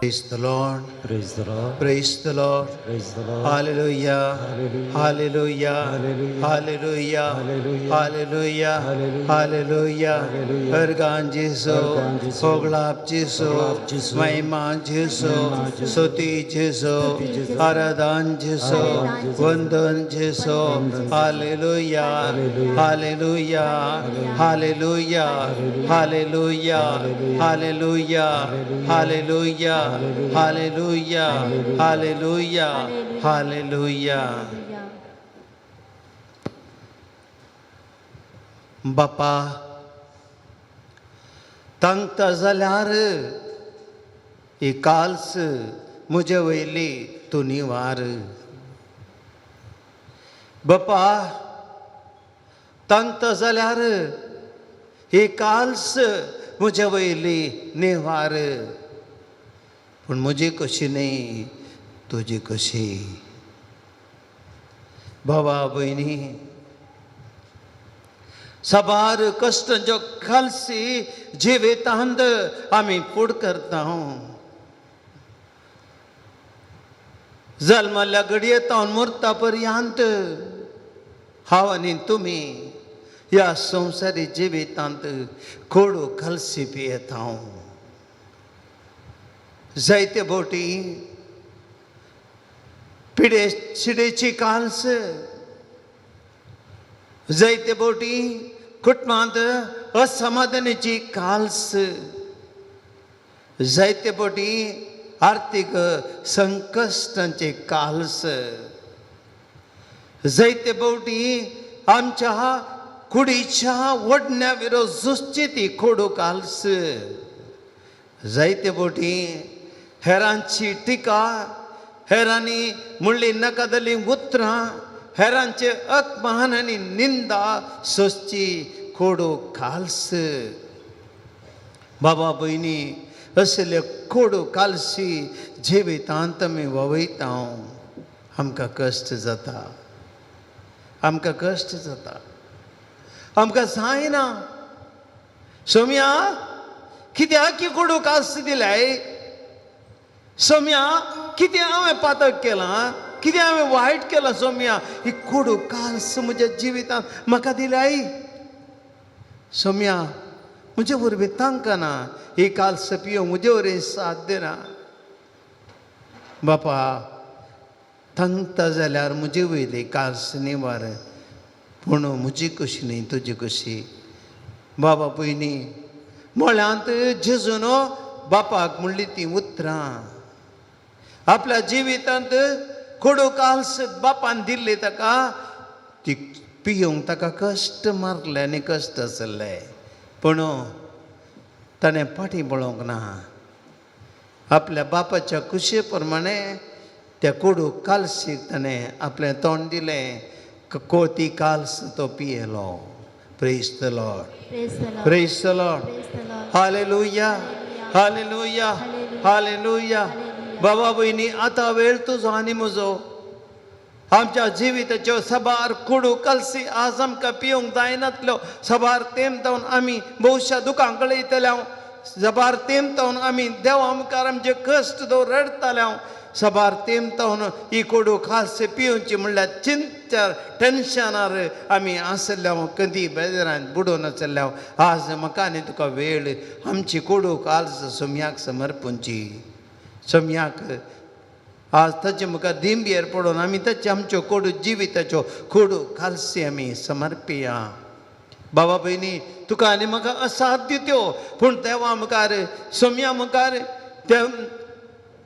Praise the Lord. Praise the Lord. Praise the Lord. Praise the Lord. Hallelujah. Hallelujah. Hallelujah. Hallelujah. Hallelujah. Hallelujah. Hallelujah. Hallelujah. Hallelujah. Hallelujah. हरगान जेसू, हरगान जेसू, होगळाप जेसू, होगळाप जेसू, महिमा जेसू, महिमा जेसू, स्तुती जेसू, स्तुती जेसू, आराधन जेसू, आराधन जेसू, वंदन जेसू, वंदन जेसू, hallelujah. Hallelujah. Hallelujah. Hallelujah. Hallelujah. Hallelujah. Hallelujah. Hallelujah. Hallelujah. Hallelujah. Hallelujah. Hallelujah. बापा तांकता जाल्यार ही calls म्हजे वयली तूं निवार. बापा तांकता जाल्यार ही काल्स म्हजे वयली निवार, पूण म्हजी कशी न्ही तुजी कशी. बाबा भयणी, साबार कश्टांच्यो खालसी जिवितांत आमी फूड करता. जल्मल्ल्या घडये तावन मरता पर्यंत हांव आनी तुमी ह्या संवसारी जिवितांत कोडू खालसी पियेता. जायते बोटी पिडे शिडेची काल्स, जायते बोटी कुटुंबांत असमाधानाची काल्स, जायते बोटी आर्थीक संकश्टांचे काल्स, जायते बोटी आमच्या कुडीच्या ओडण्या विरोध झुजची ती कोडू काल्स, जायते बोटी हेरांची टिका, हेरांनी म्हणली नाका जाल्लीं उतरां, हेरांचे अपमान आनी निंदा सोंसची कोडू काल्स. बाबा भयणी, असले कोडू कालसी जिवितांत आमी ववयता. आमकां कश्ट जाता, आमकां कश्ट जाता, आमकां जायना. सोम्या कित्याक ही कोडू काल्स दिल्याय? सोम्या कितें हांवें पातक केलां? कितें हांवें वायट केलां? सोम्या ही कोडू काल्स म्हज्या जिवितांत म्हाका दिल्याय. सोम्या म्हजे वरवीं तांकां ना ही काल्स पिवंक म्हजे वरवीं साध्य ना. बापा तांकता जाल्यार म्हजे वयली काल्स निवार, पूण म्हजी कशी न्ही तुजी कशी. बाबा पयलीं मळ्यांत जेजून बापाक म्हणली ती उतरां आपल्या जिवितांत कोडू काल्स बापान दिल्ली ताका, ती पियोंक ताका कश्ट मारले आनी कश्ट आसले, पूण ताणें फाटीं पळोवंक ना. आपल्या बापाच्या कुशे प्रमाणे त्या कोडू कालसीक ताणें आपलें तोंड दिलें. ती काल्स तो पियेलो. Praise the Lord. Praise the Lord. Praise the Lord. Praise the Lord. Hallelujah. Hallelujah. Hallelujah. बाबा भयणी, आतां वेळ तुजो आनी म्हजो. आमच्या जिविताच्यो साबार कोडू कलसी आज आमकां पिवंक जायनातल्यो. साबार तेंप जावन आमी भोवशा दुकां गळयतले, साबार तेंप जावन आमी देवा मुखार आमचे कश्ट दवर रडटाले. साबार तेंप जावन ही कोडू खास पिवची म्हणल्यार चिंता टेन्शनार आमी आसल्या, कदी बेजारान बुडोवन आसल्या. आज म्हाका आनी तुका वेळ आमची कोडू काल्स सोम्याक समर्पूंची. सोम्याक आज ताचे मुखार दिंबयेर पडून आमी ताचे आमच्यो कोडू जिविताच्यो कोडू खालसी आमी समर्पिया. बाबा भयणी, तुका आनी म्हाका असाध्य त्यो, पूण देवा मुखार सोम्या मुखार त्या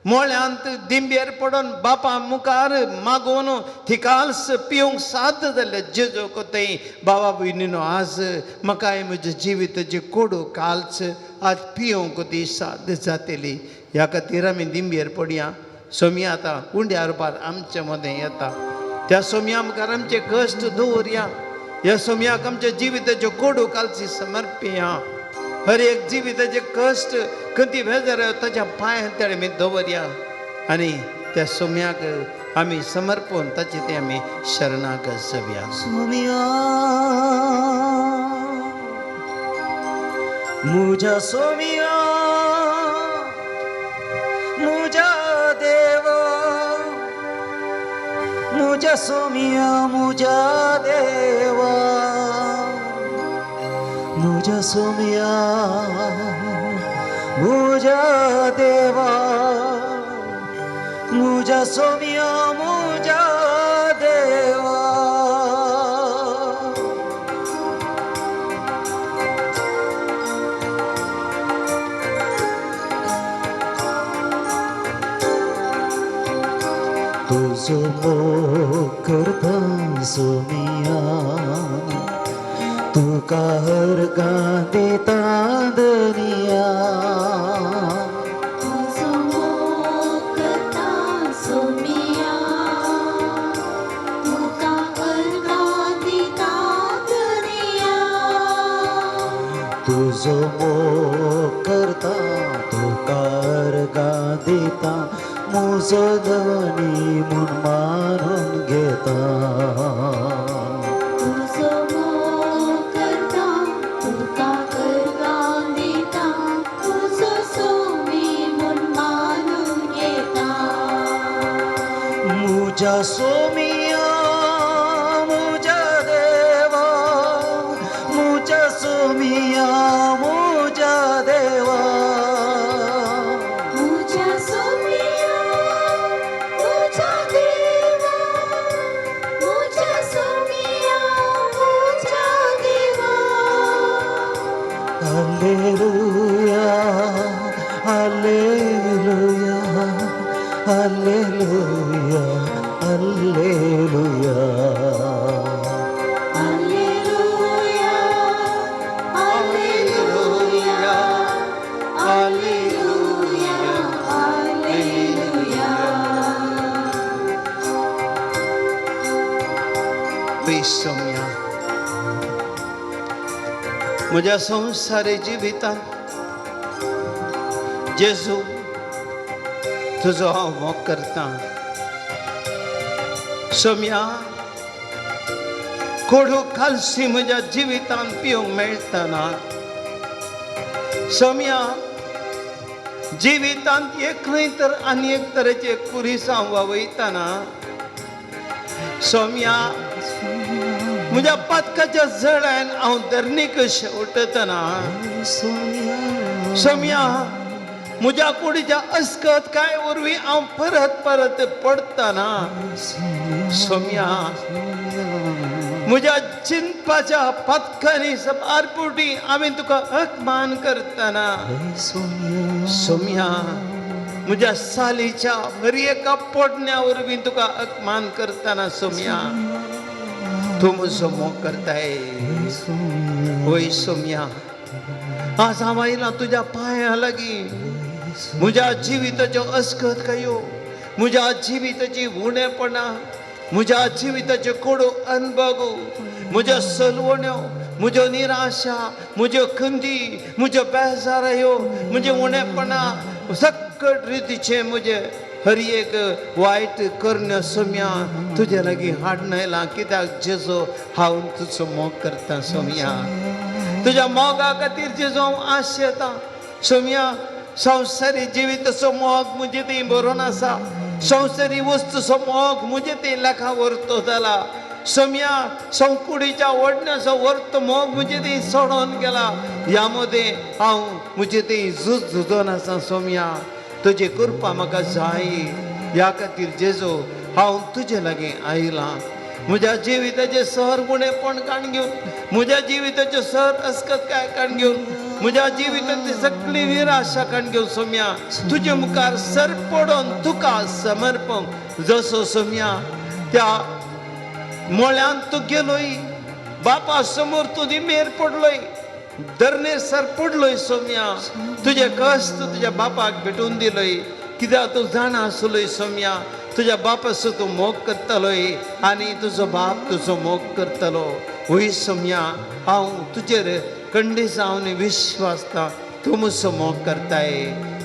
मोळ्यांत दिंबयेर पडून बापा मुखार मागून ती काल्स पिवंक साध्य जाल्लें जेजो कोतय. बाबा भयणीनो, आज म्हाकाय म्हज्या जिविताची कोडू काल्स आज पिवंक ती साध्य जातली. ह्या खातीर आमी दिंबयेर पडया. सोम्या आतां उंड्या रुपार आमचे मदें येता. त्या सोम्या मुखार आमचे कश्ट दवरया. ह्या सोम्याक आमच्या जिविताच्यो कोडू कालसी समर्पिया. हर एक जिविताचे कश्ट खंती बेजार ताच्या पांयां तेणे आमी दवरया आनी त्या सोम्याक आमी समर्पून ताचे ते आमी शरणागत जावया. सोमिया मुझा सोमिया मुझा मुज्या सोम्या मुज्या देवा, मुज्या सोम्या मुज्या देवा, मुज्या सोम्या मुज्या देवा. तुजो मोग करता सोमिया, तुका हरगां दिता दनिया. तुजो मोग करता सोमिया, तुका अर्गां दिता दनिया. तुजो मोग करता तुका अर्गां दिता, मुजो धनी म्हूण मानून घेता. तुजो मोग करता तुका अर्गां दिता, तुजो सोमी म्हूण मानून घेता. मुज्या सोमिया मुज्या देवा, मुज्या सोमिया मुज्या देवा. मुज्या सोमिया मुज्या देवा, मुज्या सोमिया मुज्या देवा. Alleluia, alleluia, alleluia, alleluia. Alleluia, alleluia, alleluia, alleluia. Saumya, म्हज्या संवसारी जिवितांत जेजू तुजो हांव मोग करता. सोम्या, कोडू खालसी म्हज्या जिवितांत पिवंक मेळटना. सोम्या, जिवितांत एक न्हय तर आनी एक तरेचे कुरिसांव वावयतना सोम्या, म्हज्या पातकाच्या जळ्यान हांव धरणीक शेवटतना सोम्या, म्हज्या कुडीच्या अस्कत काय वरवीं हांव परत परत पडटना सोम्या, म्हज्या चिंतपाच्या पातकांनी सबार पुटी हांवें तुका अपमान करतना सोम्या, म्हज्या सालीच्या हर एका पोडण्या वरवीं तुका अपमान करतना सोम्या, तूं म्हजो मोग करताय. वय सोम्या, आज हांव आयलां तुज्या पांयां लागीं. म्हज्या जिविताच्यो अस्कत कायो, म्हज्या जिविताची उणेपणां, म्हज्या जिविताच्यो कोडो अनभोग, म्हज्यो सलवण्यो, म्हज्यो निराशा, म्हज्यो खंदी, म्हज्यो बेजारायो, म्हज्यो उणेपणां, सकट रितीचे म्हजे हर एक वायट करण्यो सोम्या तुजे लागीं हाडून आयलां. कित्याक जेजो, हांव तुजो मोग करता सोम्या. तुज्या मोगा खातीर जेजो हांव आशेतां सोम्या. संवसारी जिविताचो मोग म्हजे थंय बरोवन आसा, संवसारी वस्तूचो मोग म्हजे थंय लेखा व्हरतो जाला सोम्या. संकुडीच्या ओडण्याचो वर्त मोग म्हजे थंय सोडोन गेला. ह्या मदें हांव म्हजे थंय झूज झुजोन आसा सोम्या. तुजी कृपा म्हाका जाय. ह्या खातीर जेजो हांव तुजे लागीं आयलां. म्हज्या जिविताचें सर उणेपण काण घेवन, म्हज्या जिविताचें सर अस्कत काय काण घेवन, म्हज्या जिवितांतली सगळी निराशा काण घेवन सोम्या, तुजे मुखार सर पडोन तुका समर्पण. जसो सोम्या त्या मोळ्यांत तूं गेलोय, बापा समोर तूं दिमेर पडलोय, धरणेर सर पडलोय सोम्या, तुजे कश्ट तुज्या बापाक भेटून दिलोय. कित्याक तूं जाणा आसलोय सोम्या, तुज्या बापाचो तूं मोग करतलोय आनी तुजो बाप तुजो मोग करतलो. वय सोम्या, हांव तुजेर कंडीसावन विश्वासता, तूं म्हजो मोग करताय,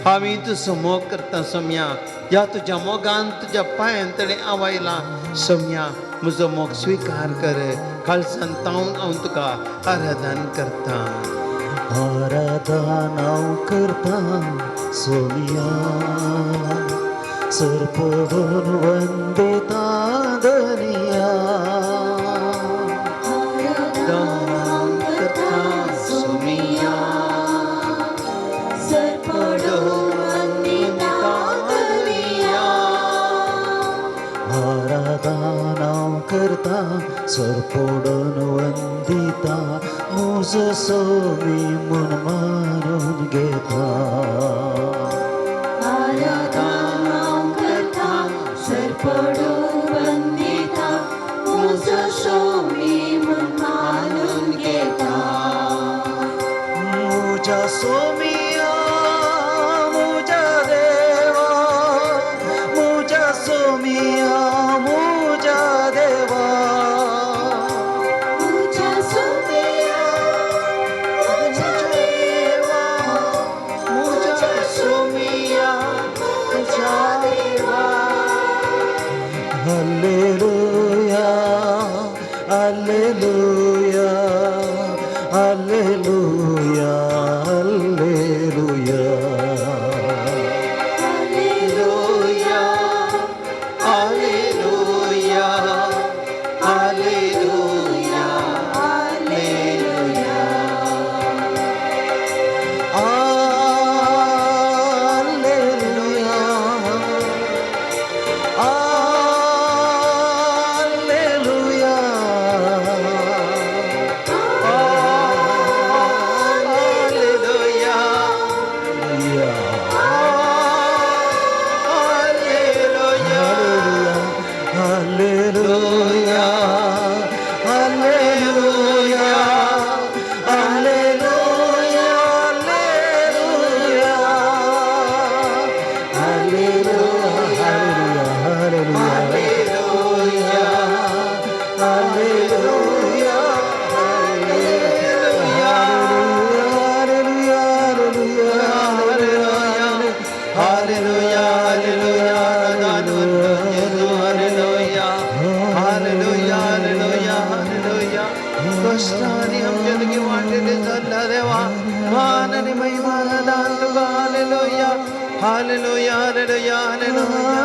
हांवें तुजो मोग करता सोम्या. ह्या तुज्या मोगान तुज्या पांयान तडे हांव आयलां सोम्या, म्हजो मोग स्विकार कर. खालसान तावन हांव तुका आराधन करता. आराधन हांव करता सोमिया, सर पडून वंदिता धनिया. करता सरपोडून वंदिता मुज सोमी म्हूण मानून घेता. आराधना करता सरपडून वंदिता मुजो सोमी म्हूण मानून घेता. मुझा सोमिया मुझा देवा मुझा सोमिया मुझा देवा. मुझा सोमिया मुझा देवा मुझा सोमिया मुझा देवा. Hallelujah hallelujah hallelujah hallelujah. Hallelujah hallelujah hallelujah hallelujah. Hallelujah hallelujah. Hallelujah hallelujah. Hallelujah hallelujah hallelujah hallelujah hallelujah hallelujah hallelujah hallelujah hallelujah hallelujah hallelujah hallelujah. कष्टाने आमच्या तुगे वाटेले चल्ला देवा मान आनी महिमा दान तुका. Hallelujah hallelujah hallelujah hallelujah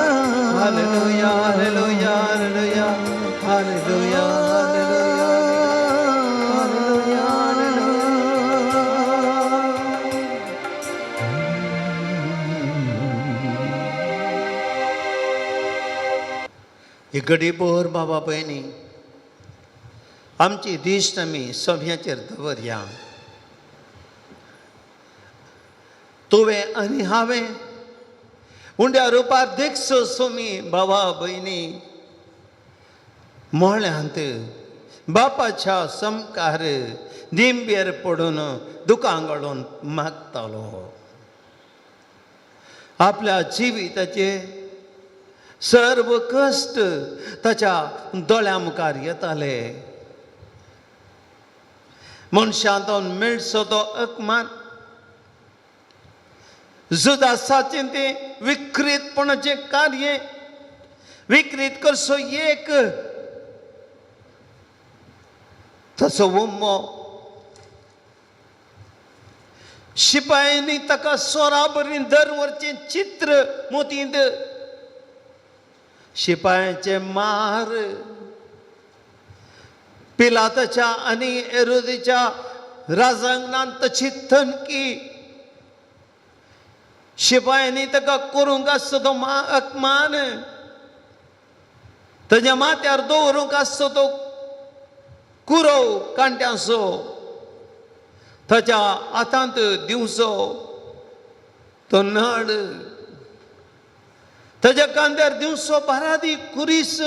hallelujah hallelujah hallelujah hallelujah hallelujah hallelujah. ही गडीभर बाबा भयणी आमची दिश्ट आमी सभ्याचेर दवरया. तुवें आनी हांवें उंड्या रुपार देखचो सोमी बाबा भयणी म्हळ्यांत बापाच्या समकार दिंबेर पडून दुकां घालून मागतालो. आपल्या जिविताचे सर्व कश्ट ताच्या दोळ्या मुखार येताले. मनशांतून मेळचो तो अपमान, जुदासाचें तें विकृतपणाचें कार्य, विकृत करचो एक तसो उम्मो, शिपायांनी ताका सोराबरी दर वरचें चित्र मोतींत, शिपायांचे मार, पिलाताच्या आनी एरोदीच्या राजांगणान तशी थनकी, शिपायांनी ताका करूंक आसचो तो अपमान, ताज्या माथ्यार दवरूंक आसचो तो कुरव कांट्यांचो, ताच्या हातांत दिवचो तो नड, ताज्या कांद्यार दिवचो बारादी कुरीस,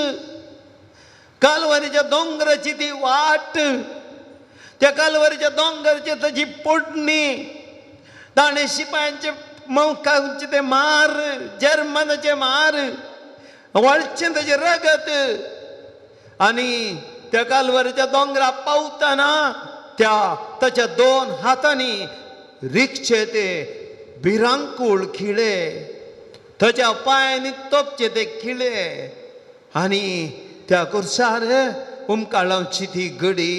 कालवारीच्या दोंगराची ती वाट, त्या कालवारीच्या दोंगराची ताजी पोडणी, ताणें शिपायांचे मौकांचे ते मार, जर्मनाचे मार, वळचें ताजें रगत, आनी त्या कालवारीच्या दोंगरा पावतना त्या ताच्या दोन हातांनी रिगचे ते भिरांकूळ खिळे, ताच्या पांयांनी तोपचे ते खिळे, आनी त्या कुर्सार उमकाळावची ती गडी,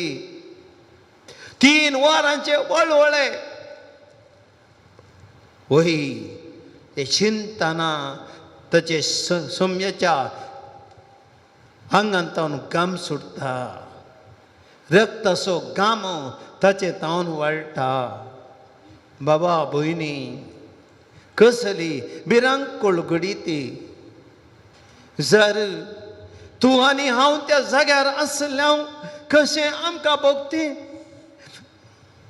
3 वरांचे वळवळे. वही ते चिंतना ताचे सोम्याच्या आंगान तावन घाम सुटता, रक्ताचो घाम ताचे तावन वाळटा. बाबा भयणी कसली भिरांकूळ घडी ती. जर तूं आनी हांव त्या जाग्यार आसल्यार कशें आमकां भोगतें?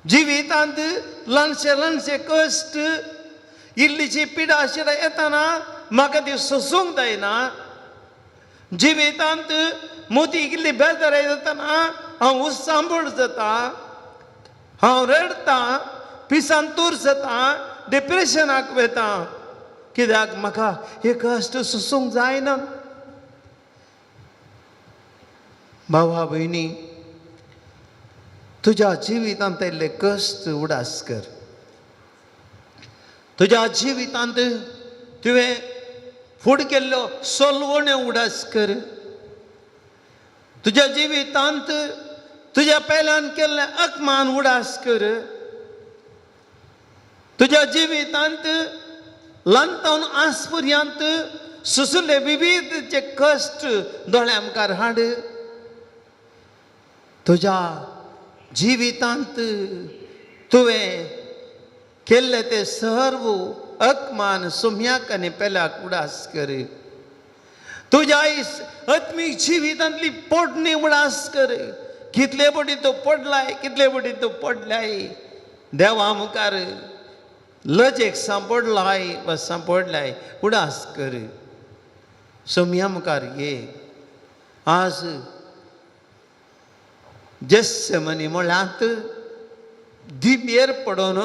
जिवितांत ल्हानशे ल्हानशे कश्ट, इल्लीशी पिडा शिडा येतना म्हाका ती सोसूंक जायना. जिवितांत मोती इल्ली बेजाराय जातना हांव उत्सांबूळ जाता, हांव रडटा, पिसान तूर जाता, डिप्रेशनाक वता. कित्याक म्हाका हे कश्ट सोसूंक जायना. भावा भयणी, तुज्या जिवितांत आयिल्ले कश्ट उडास कर. तुज्या जिवितांत तुवें फूड केल्ल्यो सोलवण्यो उडास कर. तुज्या जिवितांत तुज्या पेल्यान केल्लें अपमान उडास कर. तुज्या जिवितांत ल्हानतावन आज पर्यंत सुसुल्ले विविध जे कश्ट दोळ्या मुखार हाड. तुज्या जिवितांत तुवें केल्ले ते सर्व अपमान सुम्याक आनी पेल्याक उडास कर. तुज्या आत्मीक जिवितांतली पोडणी उडास कर. कितले पटी तूं पडलाय, कितले पटी तूं पडलाय, देवा मुखार लजेक सांपडलाय वा सांपडलाय, उडास कर. सोम्या मुखार ये. आज जेस्समनी म्हळ्यांत दिमेर पडोन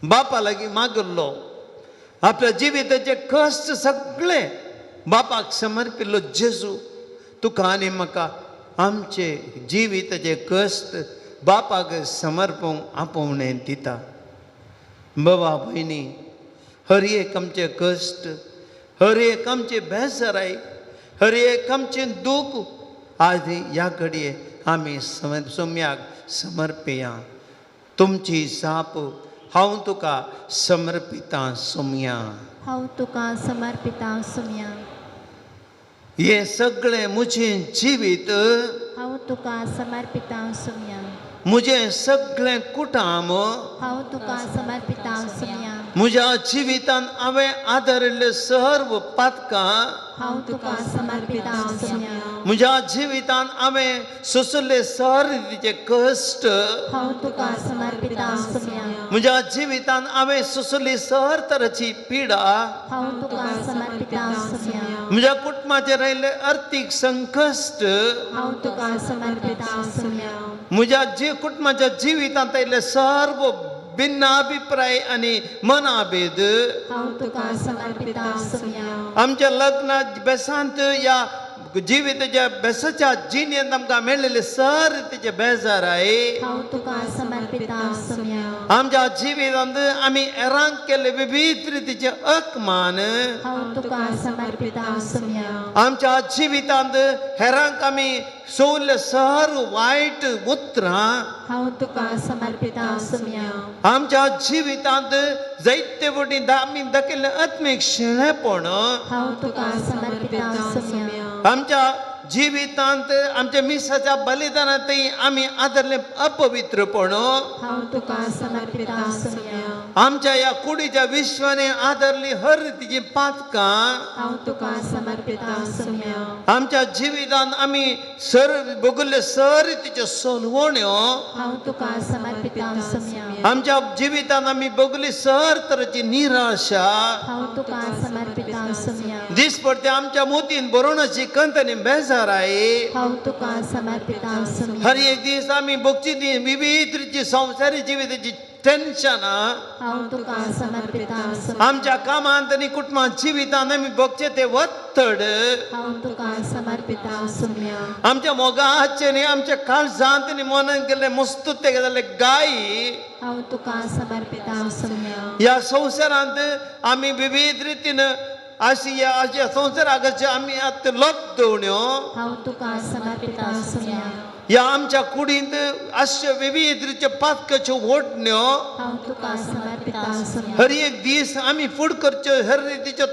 बापा लागीं मागिल्लो, आपल्या जिविताचे कश्ट सगळे बापाक समर्पिल्लो जेजू तुका आनी म्हाका आमचे जिविताचे कश्ट बापाक समर्पूंक आपोवणें दिता. बाबा भयणी, हर एक आमचे कश्ट, हर एक आमचे बेजाराय, हर एक आमचें दूख आज ह्या घडये आमी सोम्याक समर्पया. तुमची जाप हांव तुका समर्पितां सोम्या. हांव तुका समर्पितां सोम्या. हें सगळें म्हजें जिवीत हांव तुका समर्पितां सोम्या. म्हजें सगळें कुटाम हांव तुका समर्पितां सोम्या. म्हज्या जिवितान हांवें आदारिल्ले सर्व पातकां हांव तुका समर्पितां सोम्या. म्हज्या जिवितान हांवें सोंशिल्ले सर्व रितीचे कश्ट हांव तुका समर्पितां सोम्या. म्हज्या जिवितान हांवें सोंशिल्ली सर तराची पिडा हांव तुका समर्पितां सोम्या. म्हज्या कुटुंबाचेर आयिल्ले अर्थीक संकश्ट हांव तुका समर्पितां सोम्या. म्हज्या जी कुटुंबाच्या जिवितांत आयिल्ले सर्व भिन्नाभिप्राय आनी मनाभेद हांव तुका समर्पितां सोम्या. आमच्या लग्ना बेसांत ह्या जिविताच्या बेसाच्या जिणेंत आमकां मेळिल्ले सर तिचे बेजाराय हांव तुका समर्पितां सोम्या. आमच्या जिवितांत आमी हेरांक केल्ले विविध रितीचे अपमान हांव तुका समर्पितां सोम्या. आमच्या जिवितांत हेरांक आमी सोवल्ले सर वायट उतरां हांव तुका समर्पितां सोम्या. आमच्या जिवितांत जायते फावटी आमी दाखयल्लें आत्मीक शेणेपण हांव तुका समर्पितां सोम्या. आमच्या जिवितांत आमच्या मिसाच्या बलिदानांतय आमी आदरलें अपवित्रपण हांव तुका समर्पितां सोम्या. आमच्या ह्या कुडीच्या विश्वाने आदरली हर रितीची पातकां हांव तुका समर्पितां सोम्या. आमच्या जिवितांत आमी सर भोगल्ले सर रितीच्यो सोलवण्यो हांव तुका समर्पितां सोम्या. आमच्या जिवितांत आमी भोगली सर तरेची निराशा हांव तुका समर्पितां सोम्या. दिसपडते आमच्या मोतीन बरोवणाची कंत आनी बेजाराय हांव तुका समर्पितां सोम्या. हर एक दीस आमी भोगची ती विविध रितीची संवसारी जिविताची टेन्शनां हांव तुका समर्पितां सोम्या. आमच्या कामांत आनी कुटुंबात जिवितांत आमी भोगचे ते वत्तड हांव तुका समर्पितां सोम्या. आमच्या मोगाचे आनी आमच्या काळजांत आनी मनांत गेल्ले मस्तुते जाल्ले गाय हांव तुका समर्पितां सोम्या. ह्या संवसारांत आमी विविध रितीन अशी ह्या अशा संवसाराक आमी आतां लोक दवण्यो हांव तुका समर्पितां सोम्या. ह्या आमच्या कुडींत अश्यो विविध रितीच्यो पातकाच्यो ओडण्यो हांव तुका समर्पितां सोम्या. हर एक दीस आमी फूड करच्यो हर रितीच्यो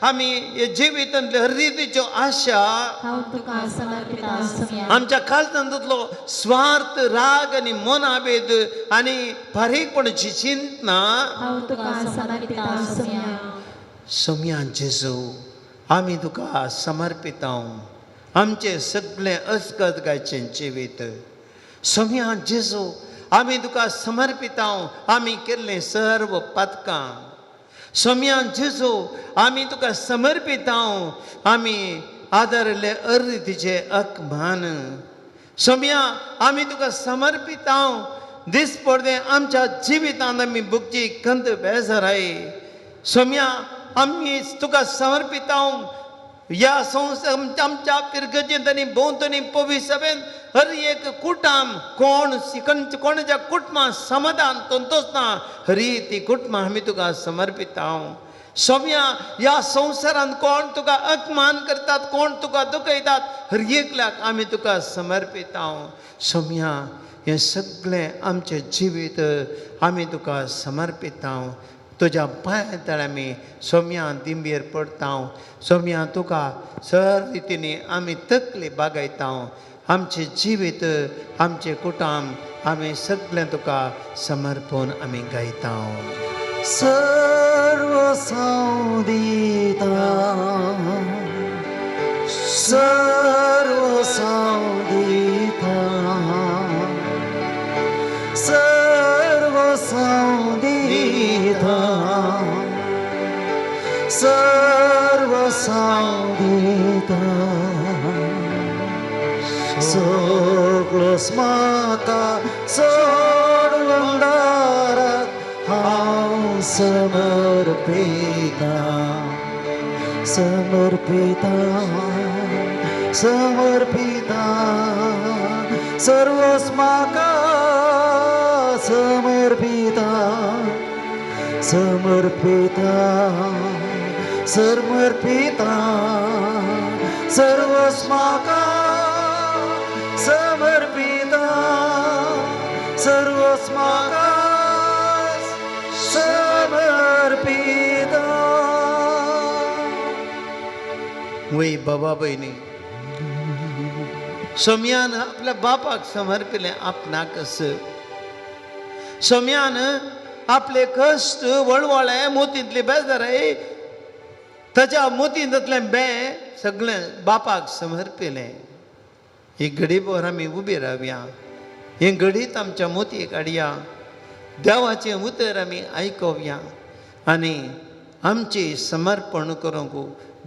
आमी जिवितांतल्यो हर रितीच्यो आशा हांव तुका समर्पितां सोम्या. आमच्या काळजांतलो स्वार्थ राग आनी मनाभेद आनी फारीकपणाची चिंतना हांव तुका समर्पितां सोम्या. सोम्या जेजू आमी तुका समर्पितांव आमचें सगळें अस्कत गायचें जिवीत. सोम्या जेजू, आमी तुका समर्पितांव आमी केल्लें सर्व पातकां. सोम्या जेजू, आमी तुका समर्पितांव आमी आदारिल्ले अर्रितीचे अकमान. सोम्या, आमी तुका समर्पितांव दीस पडदे आमच्या जिवितांत आमी भुगची खंत बेजाराय. सोम्या, आमी तुका समर्पितांव ह्या संवसार आमच्या पिरगजेंत आनी भोंवतणी पवी सभेंत हर एक कुटाम कोण कोणाच्या कुटुंबां समाधान तंतोच ना, हरी ती कुटुंबां आमी तुका समर्पितांव. सोम्या, ह्या संवसारांत कोण तुका अपमान करतात, कोण तुका दुखयतात, हर एकल्याक आमी तुका समर्पितांव. सोम्या, हें सगळें आमचें जिवीत आमी तुका समर्पितांव. तुज्या पांया तळे आमी सोम्या दिंबेर पडतांव. सोम्या, तुका सर रितीनी आमी तकली बागयतांव. आमचें जिवीत, आमचें कुटुंब आमी सगळें तुका समर्पण आमी गायतांव. सर्व संदिता, सर्व संदिता, सर्व संदिता, सर्व संदिता, सगळोच म्हाका सोडून दारात हांव समर्पिता, समर्पिता, समर्पिता, सर्वच म्हाका समर्पिता, समर्पिता, समर्पिता, सर्वच म्हाका समर्पिता, सर्वच म्हाका समर्पिता. वय बाबा भयणी, सोम्यान आपल्या बापाक समर्पिलें आपणाकच. सोम्यान आपले कश्ट वळवळे मोतींतली बेजाराय ताच्या मोतींतलें बें सगळें बापाक समर्पिलें. ही घडीभर आमी उबी रावया, हें घडीत आमच्या मोतयेक हाडया, देवाचें उतर आमी आयकोवया आनी आमचें समर्पण करूंक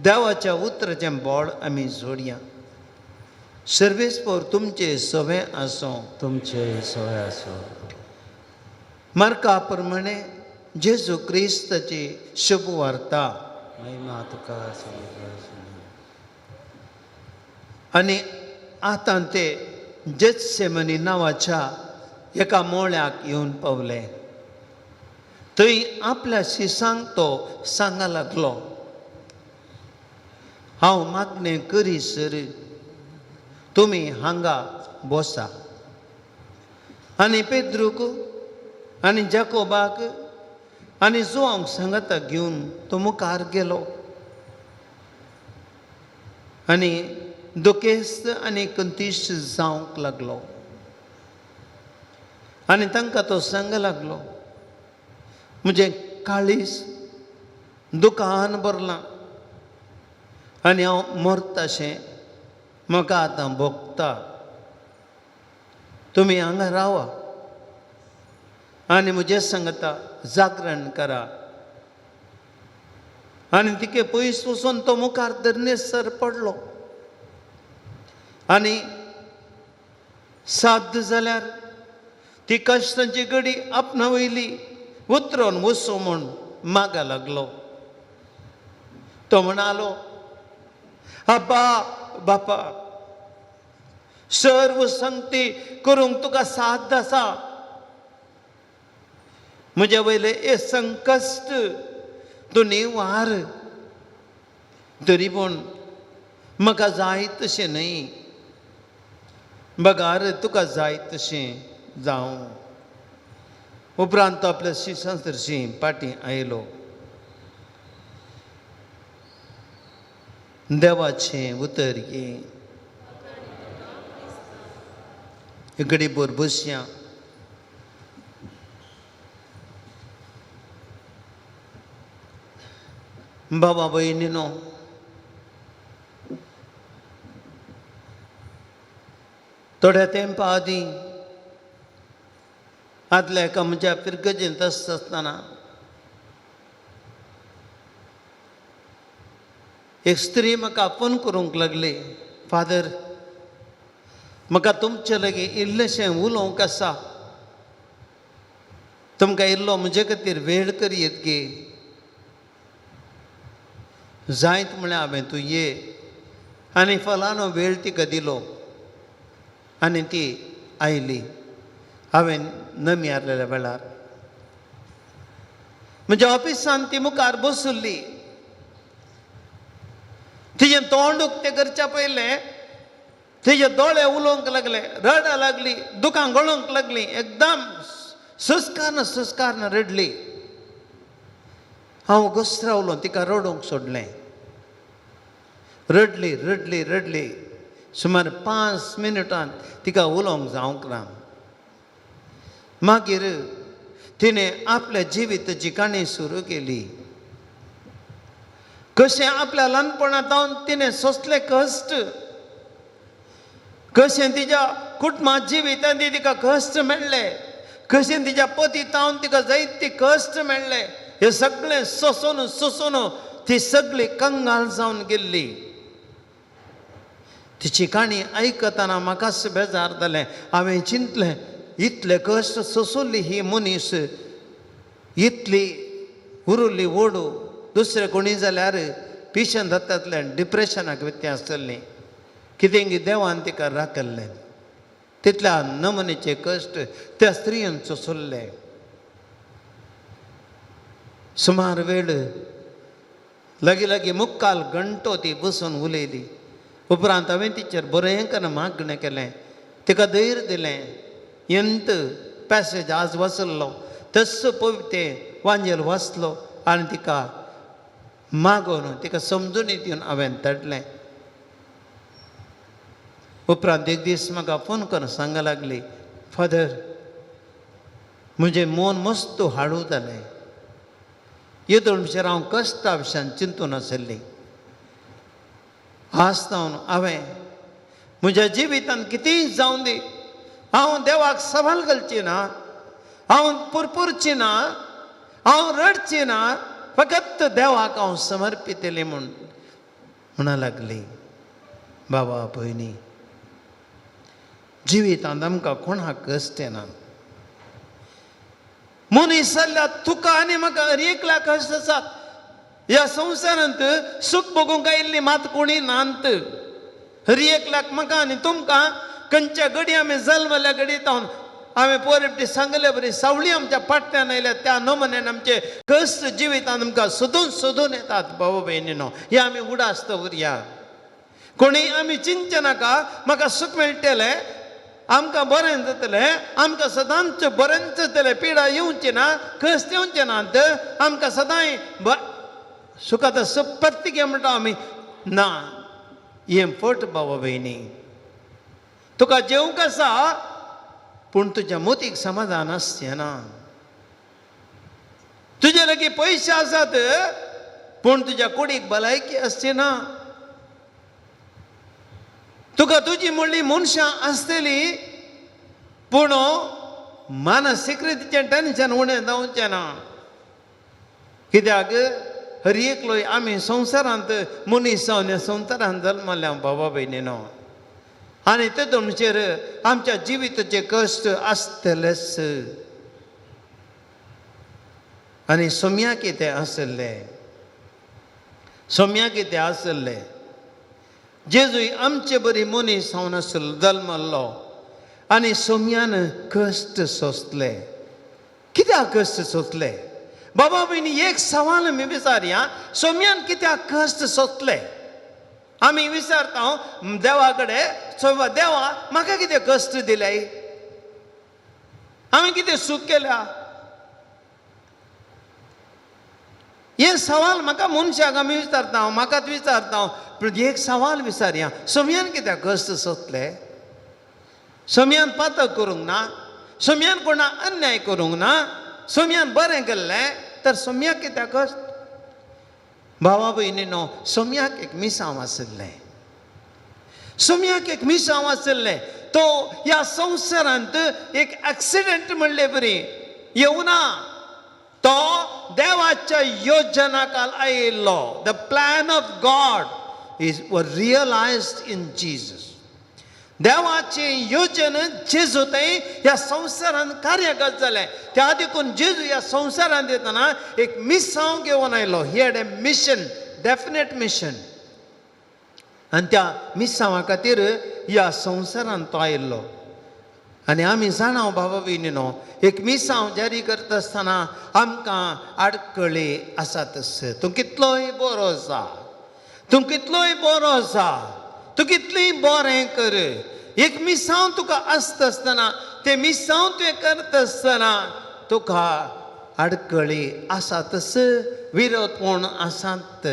देवाच्या उतराचें बोळ आमी जोडया. सर्वेस्पोर तुमचें सवें आसूं. तुमचे सवय आसो. मार्का प्रमाणे जेजू क्रिस्ताची शुभ वार्ता. महिमा तुका समर्पण. आनी आतां ते जेत्सेमनी नांवाच्या एका मोळ्याक येवन पावले. थंय आपल्या शिसांक तो सांगा लागलो, हांव मागणें करीसर तुमी हांगा बसा. आनी पेद्रूक आनी जाकोबाक आनी जुवांक सांगाता घेवन तो मुखार गेलो आनी दुखेस्त आनी कंतीश जावंक लागलो. आनी तांकां तो सांग लागलो, म्हजें काळीज दुकान भरलां आनी हांव मरताशें म्हाका आतां भोगता. तुमी हांगा रावा आनी म्हजें सांगता जागरण करा. आनी तिके पयस वचून तो मुखार धरणेसर पडलो आनी साध्य जाल्यार ती कश्टांची गडी आपणा वयली उतरोन वचूं म्हूण मागा लागलो. तो म्हणालो, आबा बापा, सर्व संगती करूंक तुका साध्य आसा, म्हज्या वयलें हें संकश्ट तूं निवार, तरी पूण म्हाका जाय तशें न्हय, बगार तुका जाय तशें जावं. उपरांत तो आपल्या शिसां सरशीं पाटी आयलो. देवाचें उतर घे. घडी भर बसया. बाबा भयणीनो, थोड्या तेंपा आदीं आदल्या एका म्हज्या फिरगजेंत आसता आसतना एक स्त्री म्हाका फोन करूंक लागली, फादर म्हाका तुमचे लागीं इल्लेशें उलोवंक आसा, तुमकां इल्लो म्हजे खातीर वेळ करयेत गे. जायत म्हळ्यार हांवें तूं ये, आनी फलानो वेळ तिका दिलो आनी ती आयली. हांवें नमी आसलेल्या वेळार म्हज्या ऑफिसान ती मुखार बसुल्ली. तिजें तोंड उक्तें करच्या पयलें तिजे दोळे उलोवंक लागले, रडा लागली, दुकां गळोवंक लागली, एकदम सुस्कारन सुस्कारन रडली. हांव घसरावलो, तिका रडोवंक सोडलें. रडली रडली रडली, सुमार 5 मिनटान तिका उलोवंक जावंक ना. मागीर तिणें आपल्या जिविताची काणी सुरू केली, कशें आपल्या ल्हानपणांत तिणें सोंसले कश्ट, कशें तिज्या कुटुंबा जिवितांत तिका कश्ट मेळ्ळे, कशें तिज्या पती तावन तिका जायते कश्ट मेळ्ळे. हे सगळें सोंसून सोंसून ती सगळी कंगाल जावन गेल्ली. तिची काणी आयकतना म्हाकाच बेजार जालें. हांवें चिंतलें, इतले कश्ट सोंसुल्ली ही मनीस, इतली उरुल्ली ओडू, दुसरे कोणी जाल्यार पिशें जातातलें, डिप्रेशनाक व्यत्यास आसतली. कितें देवान तिका राखल्लें. तितल्या नमुनेचे कश्ट त्या स्त्रियेन सोंसुल्ले. सुमार वेळ लागीं लागीं मुक्काल घंटो ती बसून उलयली. उपरांत हांवें तिचेर बरें करून मागणें केलें, तिका धैर्य दिलें. एंत पॅसेज आज वाचल्लो तस्सो पविते वांजेल वाचलो आनी तिका मागोवन तिका समजून दिवन हांवें धाडलें. उपरांत एक दीस म्हाका फोन करून सांगूंक लागली, फादर म्हजें मन मस्त हाडू जालें, येदोळ म्हणल्यार हांव कश्टा विशयान चिंतून आशिल्ली. आज जावन हांवें म्हज्या जिवितांत कितेंय जावं दी, हांव देवाक सवाल घालची ना, हांव पुरपुरची ना, हांव रडची ना, फकत देवाक हांव समर्पितली म्हूण म्हणा लागली. बाबा भयणी, जिवितांत आमकां कोणाक कश्ट येना. मनीस जाल्यार तुका आनी म्हाका हर एकल्या कश्ट आसात. ह्या संवसारांत सूख भोगूंक आयिल्ली मात कोणी नात. हर एकल्याक म्हाका आनी तुमकां खंयच्या घडी आमी जल्मल्या घडी तावन हांवें पोर सांगले बरी सावळी आमच्या फाटल्यान आयल्या त्या नमुन्यान आमचे कश्ट जिवितांत आमकां सोदून सोदून येतात. भाव भयणीनो, हे आमी उडास दवरया. कोणी आमी चिंतचे नाका म्हाका सूख मेळटलें, आमकां बरें जातलें, आमकां सदांच बरेंच जातलें, पिडा येवची ना, कश्ट येवचे नात, आमकां सदांय सुखाचो सपत्तिके म्हणटा आमी ना. हें फट बाबा भयणी. तुका जेवंक आसा पूण तुज्या मोतीक समाधान आसचें ना. तुजे लागीं पयशे आसात पूण तुज्या कुडीक भलायकी आसची ना. तुका तुजी म्हणली मनशां आसतली पूण मानसीक रितीचें टेन्शन उणें जावचें ना. कित्याक हर एकलो आमी संवसारांत मनीस जावन ह्या संवसारांत जल्मल्या बाबा भयणीनो, आनी तेतूनचेर आमच्या जिविताचे कश्ट आसतलेच. आनी सोम्या कितें आसले, सोम्या कितें आसले, जेजूय आमचे बरी मनीस जावन आसलो, जल्मल्लो आनी सोम्यान कश्ट सोंसले. कित्याक कश्ट सोंसले बाबा भयणी? एक सवाल आमी विचारया, सोम्यान कित्याक कश्ट सोंसले? आमी विचारता देवा कडेन, देवा म्हाका कितें कश्ट दिले, हांवें कितें सूख केल्या? हे सवाल म्हाका मनशाक आमी विचारता, म्हाकाच विचारता. पूण एक सवाल विचारया, सोम्यान कित्याक कश्ट सोंसले? सोम्यान पातक करूंक ना, सोम्यान कोणा अन्याय करूंक ना, सोम्यान बरें केल्लें, तर सोम्याक कित्याक कश्ट? भावा भयणीनो, सोम्याक एक मिसांव आशिल्लें, सोम्याक एक मिसांव आशिल्लें. तो ह्या संवसारांत एक एक्सिडंट म्हणले बरी येवना. तो देवाच्या योजना काल आयिल्लो. The plan of God is realized in Jesus. देवाची योजन जेजू थंय ह्या संवसारांत कार्यगत जालें. त्या देखून जेजू ह्या संवसारांत येतना एक मिसांव घेवन आयलो. He had a mission, definite mission. आनी त्या मिसांवा खातीर ह्या संवसारांत तो आयिल्लो. आनी आमी जाणा बाबा भयणीनो, एक मिसांव जारी करता आसतना आमकां आडखळी आसातच. तूं कितलोय बरो आसा, तूं कितलोय बरो आसा, तूं कितलेंय बरें कर, एक मिसांव तुका आसता आसतना, तें मिसांव तुवें करता आसतना तुका आडखळी आसातच, विरोधपण आसात.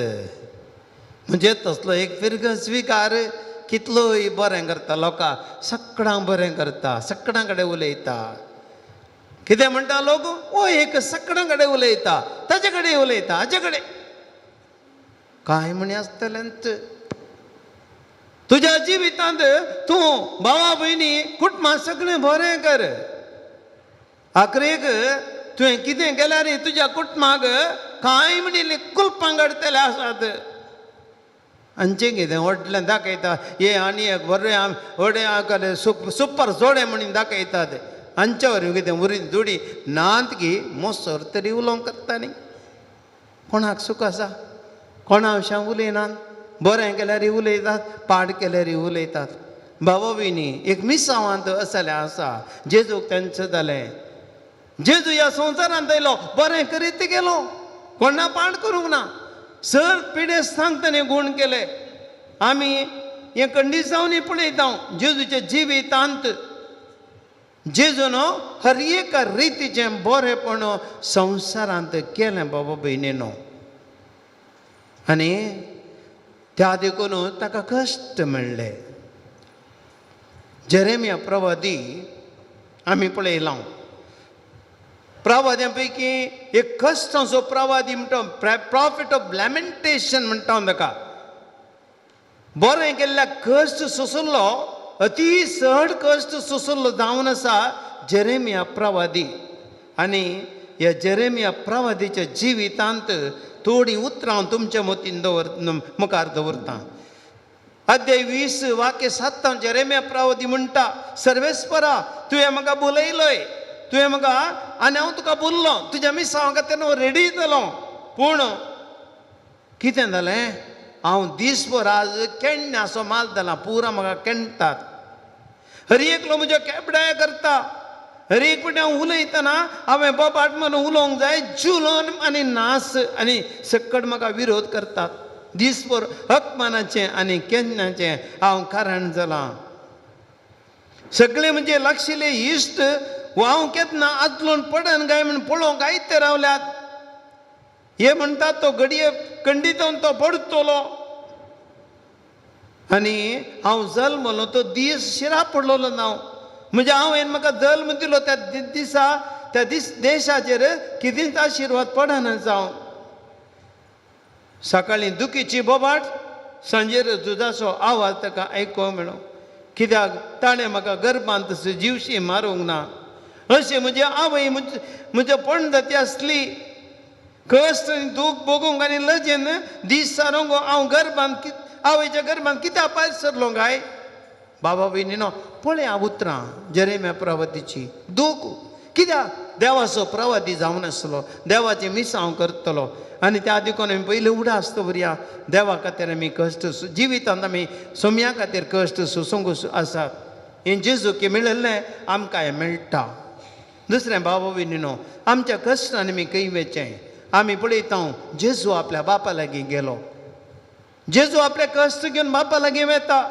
म्हणजे तसलो एक फिरगज स्विकार कितलोय बरें करता, लोकां सगळ्यांक बरें करता, सगळ्यां कडेन उलयता. कितें म्हणटा लोक, ओ एक सगळ्यां कडेन उलयता, ताजे कडेन उलयता, हाजे कडेन कांय म्हणी आसतलेंच. तुज्या जिवितांत तूं भावा भयणी कुटुंबां सगळें बरें कर. आखरेक तुवें कितें केल्यार तुज्या कुटुंबाक कांय म्हणिल्लें कुलपां काडटले आसात. आमचें कितें व्हडलें दाखयता, हे आनी एक बरें व्हडें सुपर जोडे म्हणून दाखयतात. आमच्या वरी कितें उरी दुडी नात की मोसर तरी उलोवंक करता न्ही. कोणाक सूख आसा, कोणा विशयां उलयनात, बरें केल्यार उलयतात, पाड केल्यार उलयतात. बाबा भयणी, एक मिसावांत असलें आसा. जेजूक तेंचें जालें. जेजू ह्या संवसारांत आयलो, बरें करीत गेलो, कोणा पाड करूंक ना. सर पिडेस्तांक ताणें गूण केले. आमी हें कंडिसांवनी पळयता जेजूच्या जिवितांत. जेजून हर एका रितीचें बरेंपण संवसारांत केलें बाबा भयणीनो. आनी त्या देखून ताका कश्ट मेळ्ळे. जेरेमिया प्रवादी आमी पळयलां. प्रवाद्यां पैकी एक कश्टांचो प्रवादी म्हणटा, प्रॉफिट ऑफ लॅमेंटेशन म्हणटा हांव ताका. बरें केल्ल्या कश्ट सोंसलो, अती चड कश्ट सोंसलो जावन आसा जेरेमिया प्रवादी. आनी ह्या जेरेमिया प्रवादीच्या जिवितांत थोडीं उतरां हांव तुमच्या मतीन दवर मुखार दवरता. अध्याय 20 वाक्य 7 जेरेमिया प्रवादी म्हणटा, सर्वेस्परा तुवें म्हाका बोलयलोय, तुवें म्हाका आनी हांव तुका बोल्लो, तुज्या मिसांव खातीर हांव रेडी जालो. पूण कितें जालें, हांव दीसभर आज केण्णाचो माल जाला, पुरा म्हाका केणटात. हर एकलो म्हज्यो केबडाय करता. हर एक फावटी हांव उलयतना हांवें बोबाट म्हणून उलोवंक जाय, जुलोन आनी नास आनी सकट म्हाका विरोध करतात. दीसभर अपमानाचें आनी केन्नाचें हांव कारण जालां. सगळे म्हणजे लागशिल्ले इश्ट हांव केन्ना आदलोन पडन काय म्हूण पळोवंक आयते रावल्यात. हे म्हणटात तो घडये खंडितून तो पडतलो. आनी हांव जल्मलो तो दीस शिरा पडलेलो ना. म्हणजे हांवें म्हाका जल्म दिलो त्या दिसा त्या दीस देशाचेर कितेंच आशिर्वाद पडना जावं. सकाळीं दुखीची बोबाट, सांजेर झुजाचो आवाज ताका आयकूंक मेळो. कित्याक ताणें म्हाका गर्भांत जिवशी मारूंक ना. अशें म्हजी आवय म्हज्या पणजाती आसली. कश्ट आनी दूख भोगूंक आनी लजेन दीस सारोंक हांव गर्भांत आवयच्या गर्भांत कित्याक भायर सरलो काय. बाबा भयणीनो, पळय उतरां जेरेमिया प्रवादीची. दूख कित्याक देवाचो प्रवादी जावन आसलो, देवाचें मिसांव करतलो. आनी त्या देखून आमी पयलीं उडास दवरया, देवा खातीर आमी कश्ट जिवितांत आमी सोम्या खातीर कश्ट सोसूंक आसात. हें जेजूक मेळिल्लें आमकां हें मेळटा. दुसरें बाबा भयणीनो, आमच्या कश्टांनी आमी खंय वचचें. आमी पळयता जेजू आपल्या बापा लागीं गेलो. जेजू आपले कश्ट घेवन बापा लागीं वता.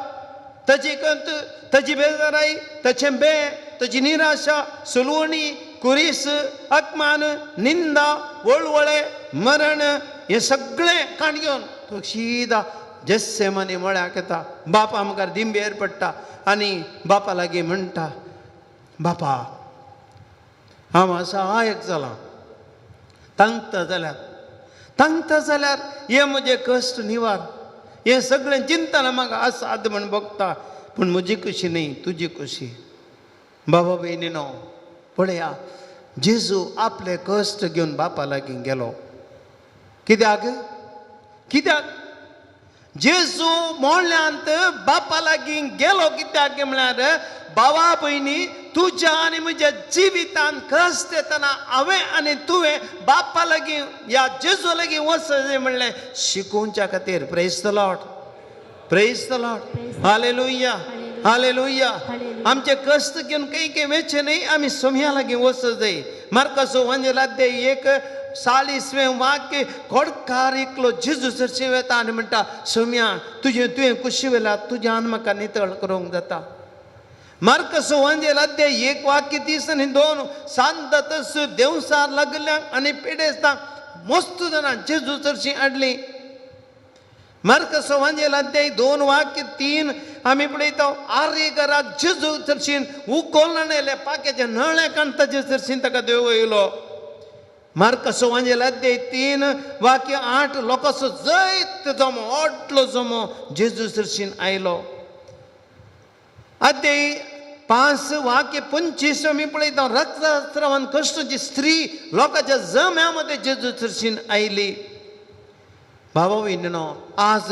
ताची कंत, ताची बेजाराय, ताचें बें, ताची निराशा, सुलवणी, कुरीस, अपमान, निंदा, वळवळे, मरण, हें सगळें काण घेवन तो शिदा जेस्सेमनी मळ्याक येता. बापा मुखार दिंबेर पडटा आनी बापा लागीं म्हणटा, बापा हांव असहायक जालां, तांकता जाल्यार तांकता जाल्यार हे म्हजे कश्ट निवार, हें सगळें चिंतना म्हाका असाद म्हण भोगता. पूण म्हजी खुशी न्ही, तुजी खुशी. बाबा भयणीनो, पळया, जेजू आपले कश्ट घेवन बापा लागीं गेलो. कित्याक? कित्याक जेजू मोडल्यांत बापा लागीं गेलो? कित्याक म्हळ्यार बाबा भयणी, तुज्या आनी म्हज्या जिवितान कश्ट येतना हांवें आनी तुवें बापा लागीं ह्या जेजू लागीं वचचें म्हणलें शिकोवच्या खातीर. Praise the Lord, praise the Lord, hallelujah, hallelujah. आमचे कश्ट घेवन खंय खंय वचचें न्हय, आमी सोम्या लागीं वचूंक जाय. मार्काचो वंजेल अध्याय 1 40वें वाक्य, कोडकार एकलो जेजू सरशी वेता आनी म्हणटा, सोम्या तुजें तुवें कुशी वेला तुज्यान म्हाका नितळ करूंक जाता. मार्कसो वंजेल अध्याय 1 वाक्य 30 आनी 2, सांत देवसार लागल्यांक आनी पिडेस्तांक मस्त जाणां जेजू सरशी हाडली. मार्कसो वांजेल अध्याय 2 वाक्य 3 आमी पळयता, आरे घराक जेजू सरशीन उकोल हाडले, पाक्याचे नळे काडून ताजे सरशीन ताका देव येयलो. मार्कसो वांजेल अध्याय 3 वाक्य 8, लोकांचो जैत जमो व्हडलो जमो जेजू सरशीन आयलो. अध्याय 5 वाक्य 25 आमी पळयता, रक्तस्रावान कश्टाची स्त्री लोकांच्या जम्या मदें जेजू सरशीन आयली. बाबा भयणीनो, आज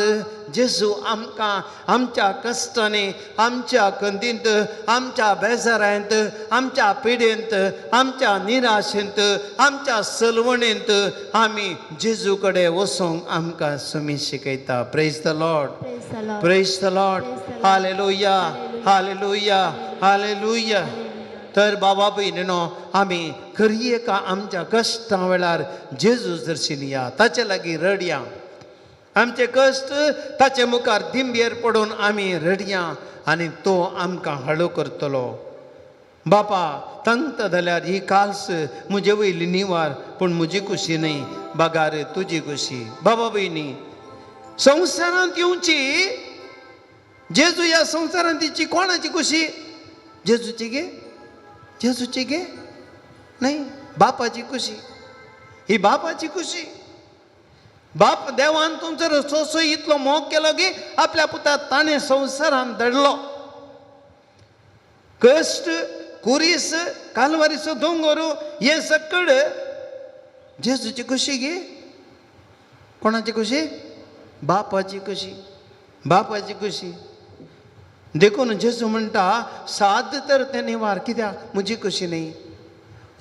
जेजू आमकां आमच्या कश्टांनी, आमच्या खंदींत, आमच्या बेजारांत, आमच्या पिडेंत, आमच्या निराशेंत, आमच्या सलवणेंत आमी जेजू कडेन वचूंक आमकां सुमी शिकयता. Praise the Lord, praise the Lord, hallelujah, hallelujah, hallelujah. तर बाबा भयणीनो, आमी खरी एका आमच्या कश्टां वेळार जेजू दर्शन या, ताचे लागीं रडया, आमचे कश्ट ताचे मुखार दिंबेर पडून आमी रडया आनी तो आमकां हळू करतलो. बापा तंत जाल्यार ही काल्स म्हजे वयली निवार, पूण म्हजी खुशी न्हय, बगार तुजी खुशी. बाबा भयणी, संवसारांत येवची जेजू ह्या संवसारांत तिची कोणाची खुशी? जेजूची गे? जेजूची गे? न्हय, बापाची खुशी. ही बापाची खुशी. बाप देवान तुमचो रसोसो इतलो मोग केलो की आपल्या पुताक ताणें संवसारान धाडलो. कश्ट, कुरीस, कालवारीचो दोंगर हे सकड जेजूची खुशी गे? कोणाची खुशी? बापाची खुशी, बापाची खुशी. देखून जेजू म्हणटा, साद तर तें निवार, कित्याक म्हजी खुशी न्ही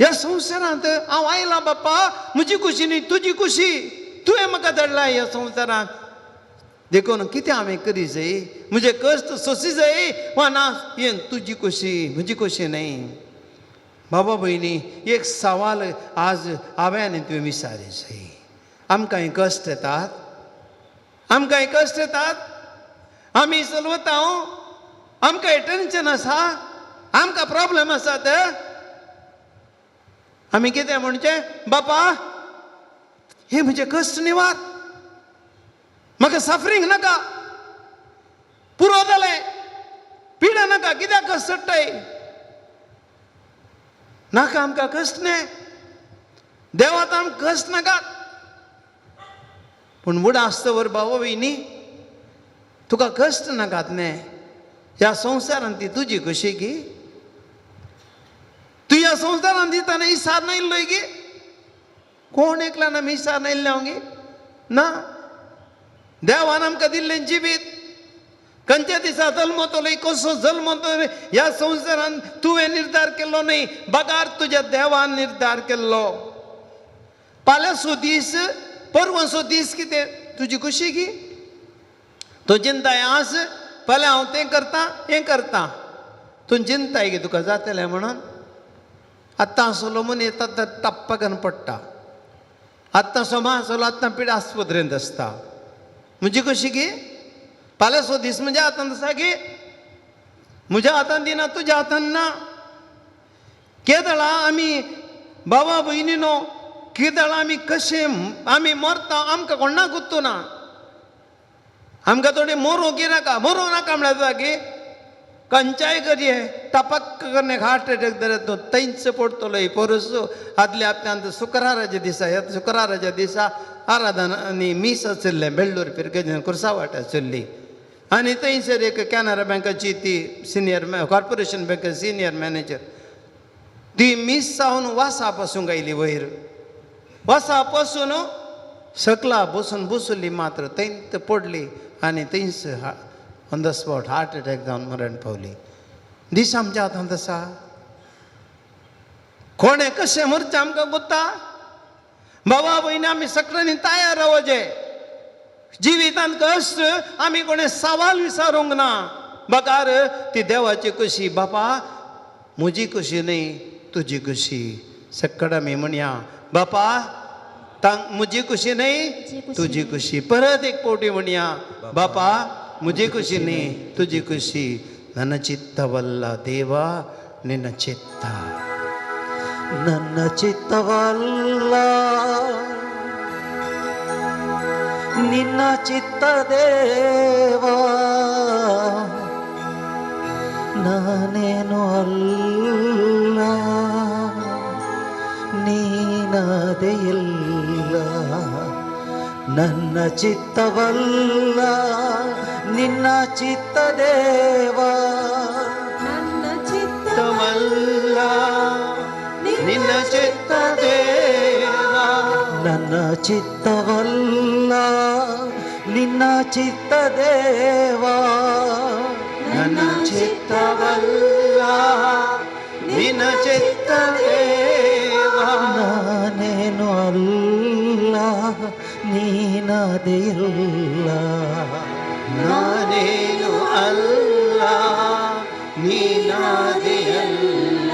ह्या संवसारांत हांव आयलां बापा, म्हजी खुशी न्ही तुजी खुशी, तुवें म्हाका धाडला ह्या संवसारांत. देखून कितें हांवें करी जाय, म्हजे कश्ट सोंसी जाय वा ना, हें तुजी खुशी, म्हजी खुशी न्हय. बाबा भयणी, एक सवाल आज हांवें आनी तुवें विचारी जाय. आमकां हे कश्ट येतात, आमकां हे कश्ट येतात, आमी चलवता, आमकां टेंशन आसा, आमकां प्रॉब्लम आसात. आमी कितें म्हणचें? बापा हे म्हजे कश्ट निवार, म्हाका सफरींग नाका, पुरो जालें, पिडा नाका, कित्याक कश्ट चडटाय नाका, आमकां कश्ट न्ही, देवात आमकां कश्ट नाका. पूण वडा आसतवर बाबा भयणी, तुका कश्ट नाकात न्ही, ह्या संवसारांत ती तुजी खुशी की तूं ह्या संवसारांत दितना इसार नायिल्लोय गी? कोण एकल्यान आमी इसार नायिल्ले हांव गी? ना, देवान आमकां दिल्लें जिवीत, खंयच्या दिसा जल्मतलो, कसो जल्मतलो ह्या संवसारांत तुवें निर्धार केल्लो न्हय, बगार तुज्या देवान निर्धार केल्लो. फाल्यांचो दीस, परवांचो दीस कितें तुजी खुशी की? तूं चिंताय आज फाल्यां हांव तें करतां हें करतां, तूं चिंताय की तुका जातलें म्हणून. आत्तां आसलो मनीस येता टप्पाकन पडटा, आत्तां सोमा आसलो आत्तां पिडा आस्पत्रेंत आसता. म्हजी कशी की फाल्यांचो दीस म्हज्या हातांत आसा की? म्हज्या हातांत दिना, तुज्या हातांत ना. केदळा आमी बाबा भयणीनो, केदळा आमी कशें आमी मरता आमकां कोणाक गुत्तू ना. आमकां थोडे मरूंक नाका, मरूं नाका म्हळ्यार जाता की खंयच्याय करये टपक करणे हार्ट एटॅक जाल्यार तूं थंयच पडटलो. पोरस आदल्या हप्त्यांत शुक्राराच्या दिसा, ह्या शुक्राराच्या दिसा आराधना आनी मीस आशिल्लें बेल्लूर पिरगेजन कुर्सावाट आशिल्ली. आनी थंयसर एक कॅनरा बँकाची ती senior corporation bank senior manager ती मीस जावन वासा पासूंक आयली वयर. वासा पासून सकला बसून बसली मात्र थंयत पडली आनी थंयच on the spot heart attack जावन मरण पावली. दीस आमच्या हातांत आसा. कोणें कशें मरचें आमकां गोत्ता. बाबा भयणी आमी सगळ्यांनी तयार रावचें. जिवितांत कश्ट आमी कोणें सवाल विचारूंक ना. बगार ती देवाची खुशी. बापा म्हजी खुशी न्हय तुजी खुशी. सकड आमी म्हणया बापा म्हजी खुशी न्हय तुजी खुशी. परत एक पावटी म्हणया बापा म्हजी खुशी न्हय तुजी खुशी. ನನ್ನ ಚಿತ್ತವಲ್ಲ ದೇವಾ ನಿನ್ನ ಚಿತ್ತ. ನನ್ನ ಚಿತ್ತವಲ್ಲ ನಿನ್ನ ಚಿತ್ತ ದೇವಾ, ನಾನೇನು ಅಲ್ಲ ನೀನಾದೆ ಇಲ್ಲ. ನನ್ನ ಚಿತ್ತವಲ್ಲ ನಿನ್ನ ಚಿತ್ತ ದೇವಾ, ನನ್ನ ಚಿತ್ತವಲ್ಲ ಚಿತ್ತವಲ್ಲ ನಿನ್ನ ಚಿತ್ತ ದೇವಾ, ನನ್ನ ಚಿತ್ತವಲ್ಲ ನಿನ್ನ ಚಿತ್ತ ದೇವಾ, ನನ್ನ ಚಿತ್ತವಲ್ಲ ನಿನ್ನ ಚಿತ್ತ ದೇವಾ, ನಾನೇನು ಅಲ್ಲ ನೀನಾದೆ ಇಲ್ಲ, ನಾನೇನು ಅಲ್ಲ ನೀನಾದೆ ಅಲ್ಲ,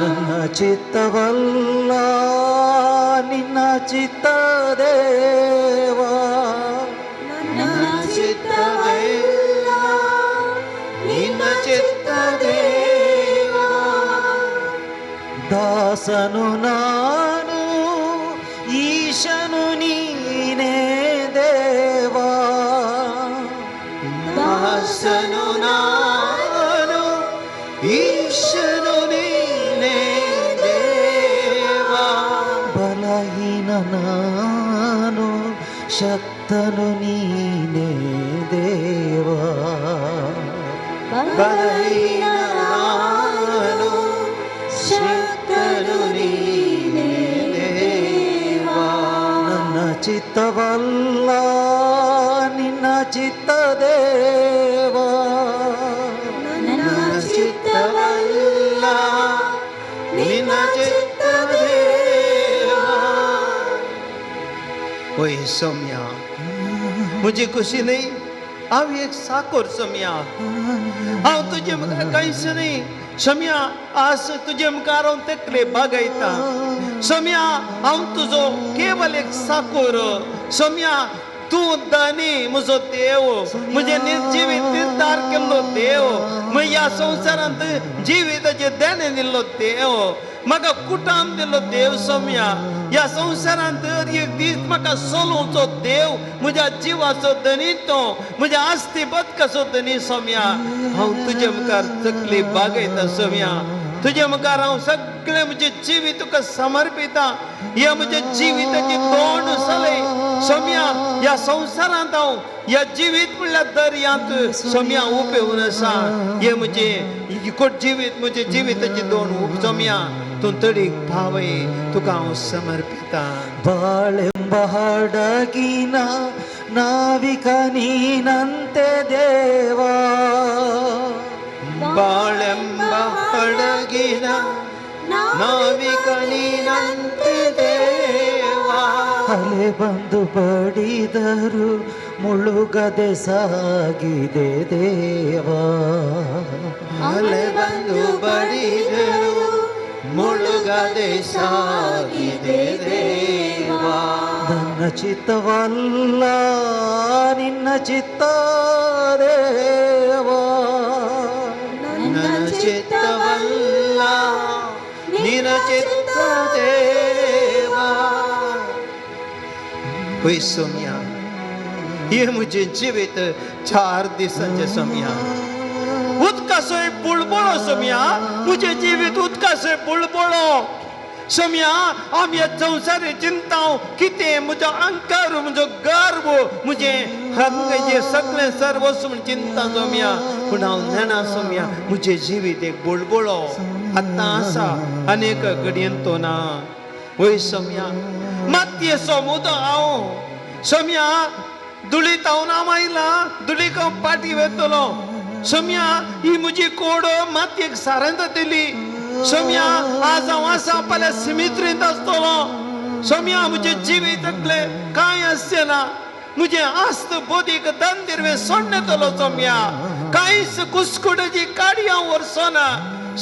ನನ್ನ ಚಿತ್ತವಲ್ಲ ನಿನ್ನ ಚಿತ್ತ ದೇವಾ, ನನ್ನ ಚಿತ್ತವಲ್ಲ ನಿನ್ನ ಚಿತ್ತ ದೇವಾ. ದಾಸನು ನಾನು ಈಶನು ನೀನೇ ದೇವಾ, ದಾಸನು ನಾನು ಈಶನು ನೀನೇ ದೇವಾ, ಬಲಹೀನ ನಾನು ಶಕ್ತನು ನೀನೇ ದೇವಾ, ಬಲಹೀನ ನಾನು ಶಕ್ತನು ನೀನೇ ದೇವಾ, ನನ್ನ ಚಿತ್ತವಲ್ಲ ನಿನ್ನ ಚಿತ್ತ ದೇವಾ, ನನ್ನ ಚಿತ್ತವಲ್ಲ ನಿನ್ನ ಚಿತ್ತ ದೇವಾ. ओय सोम्या म्हजी खुशी न्हय हांव एक साकोर सोम्या. हांव तुजे मुखार कांयच न्हय सोम्या. आज तुजे मुखार हांव तकले बागयता सोम्या. हांव तुजो केवल एक साकोर सोम्या. तूं धनी म्हजो देव, म्हजें जिवीत निर्धार केल्लो देव, म्हज्या संवसारांत जिविताचें देणें दिल्लो देव, म्हाका कुटाम दिल्लो देव सोम्या. ह्या संवसारांत एक दीस म्हाका चलोवचो देव, म्हज्या जिवाचो धनी तो, म्हज्या आस्ती बदकाचो धनी सोम्या. हांव तुजे मुखार तकली बागयता सोम्या. तुजे मुखार हांव सगळें म्हजें जिवीत तुका समर्पिता. ह्या म्हज्या जिविताची तोंड चलय सोम्या. ह्या संवसारांत हांव ह्या जिवीत म्हणल्यार दर्यांत सोम्या उपेवन आसा. हे म्हजें इकोट जिवीत म्हजें जिविताची दोन उप सोम्या. तूं तडीक पावय तुका हांव समर्पिता. ಬಾಳೆಂಬ ಹಡಗಿನ ನಾವಿಕ ನೀನಂತೆ ದೇವಾ, ಬಾಳೆಂಬ ಹಡಗಿನ ನಾವಿಕ ನೀನಂತೆ ದೇವಾ, ಅಲೆ ಬಂದು ಬಡಿದರು ಮುಳುಗದೆ ಸಾಗಿದೆ ದೇವಾ, ಅಲೆ ಬಂದು ಬಡಿದರು ಮುಳುಗದೆ ಸಾಗಿದೆ ದೇವಾ, ನನ್ನ ಚಿತ್ತವಲ್ಲ ನಿನ್ನ ಚಿತ್ತ ದೇವಾ, ನನ್ನ ಚಿತ್ತವಲ್ಲ ನಿನ್ನ ಚಿತ್ತ ದೇವಾ. ओय सोम्या हे म्हजें जिवीत 4 दिसांचें सोम्या. उदकाचो एक बुळबुळो सोम्या. म्हजें जिवीत उदकाचो एक बुळबुळो. सोम्या आमी ह्या संवसारी चिंता कितें म्हजो अहंकार, म्हजो गर्व, म्हजें हंग सगळें सर्वस्व म्हूण चिंता सोम्या. पूण हांव जाणा सोम्या, म्हजें जिवीत एक बुळबुळो आतां आसा आनी एक घडयेन तो ना. वय सोम्या, मातयेचो मुदो हांव सोम्या, धुळीत हांव नांव आयलां, धुळीक हांव पाटी वेतलो सोम्या. ही म्हजी कोड मातयेक सारें जातली सोम्या. आज हांव आसा, फाल्यां सिमित्रींत आसतलो सोम्या. म्हजें जिवीत कांय आसचें ना, म्हजें आस्त बोधीक दंदिरवें सोडणेतलो सोम्या. कांयच कुसकुटाची काडी हांव व्हरचो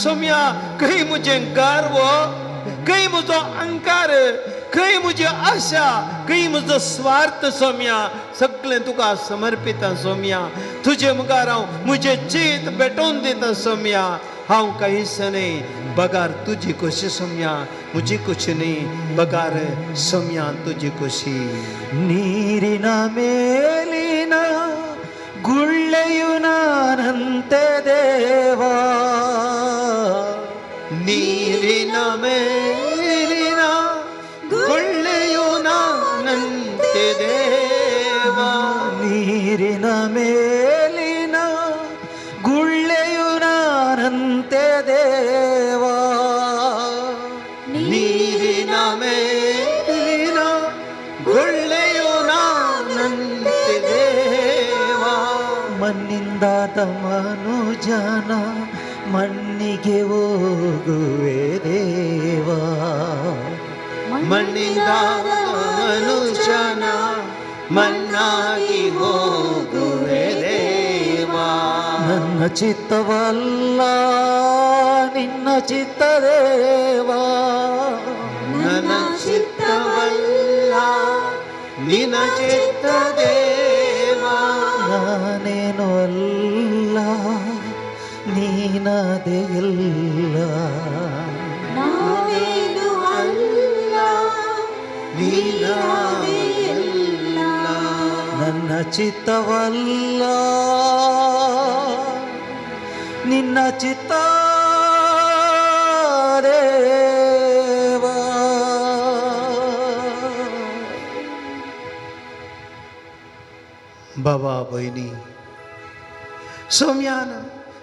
सोम्या. खंय म्हजें गर्व, खंय म्हजो अहंकार, खंय म्हजी आशा, खंय म्हजो स्वार्थ सोम्या, सगळें तुका समर्पिता सोम्या. तुजे मुखार हांव म्हजें चीत भेटोवन दिता सोम्या. हांव कांयच न्हय बगार तुजी खोशी सोम्या, म्हजी खोशी न्हय बगार सोम्या तुजी खोशी. ನೀರಿನ ಮೇಲಿನ ಗುಳ್ಳೆಯು ನಾನಂತೆ ದೇವಾ, ನೀರಿನ ಮೇಲಿನ ಗುಳ್ಳೆಯು ನಾನಂತೆ ದೇವಾ, ನೀರಿನ ಮೇಲಿನ ಗುಳ್ಳೆಯು ನಾನಂತೆ ದೇವಾ, ನೀರಿನ ಮೇಲಿನ ಗುಳ್ಳೆಯು ನಾನಂತೆ ದೇವಾ, ಮಣ್ಣಿಂದಾದ ಮನುಜನ ಮಣ್ಣಿಗೆ ಹೋಗುವೆ ದೇವಾ, ಮಣ್ಣಿಂದ ಮನುಷ್ಯನ ಮಣ್ಣಾಗಿ ಹೋಗುವೆ ದೇವಾ, ನನ್ನ ಚಿತ್ತವಲ್ಲ ನಿನ್ನ ಚಿತ್ತ ದೇವಾ, ನನ್ನ ಚಿತ್ತವಲ್ಲ ನಿನ್ನ ಚಿತ್ತ ದೇವಾ, ನಾನೇನು ಅಲ್ಲ ನೀನಾದೆ ಎಲ್ಲ, ನಾನೇನು ಅಲ್ಲ ನೀನಾದೆ ಎಲ್ಲ, ನನ್ನ ಚಿತ್ತವಲ್ಲ ನಿನ್ನ ಚಿತ್ತ ದೇವಾ. बाबा भयणी सोम्यान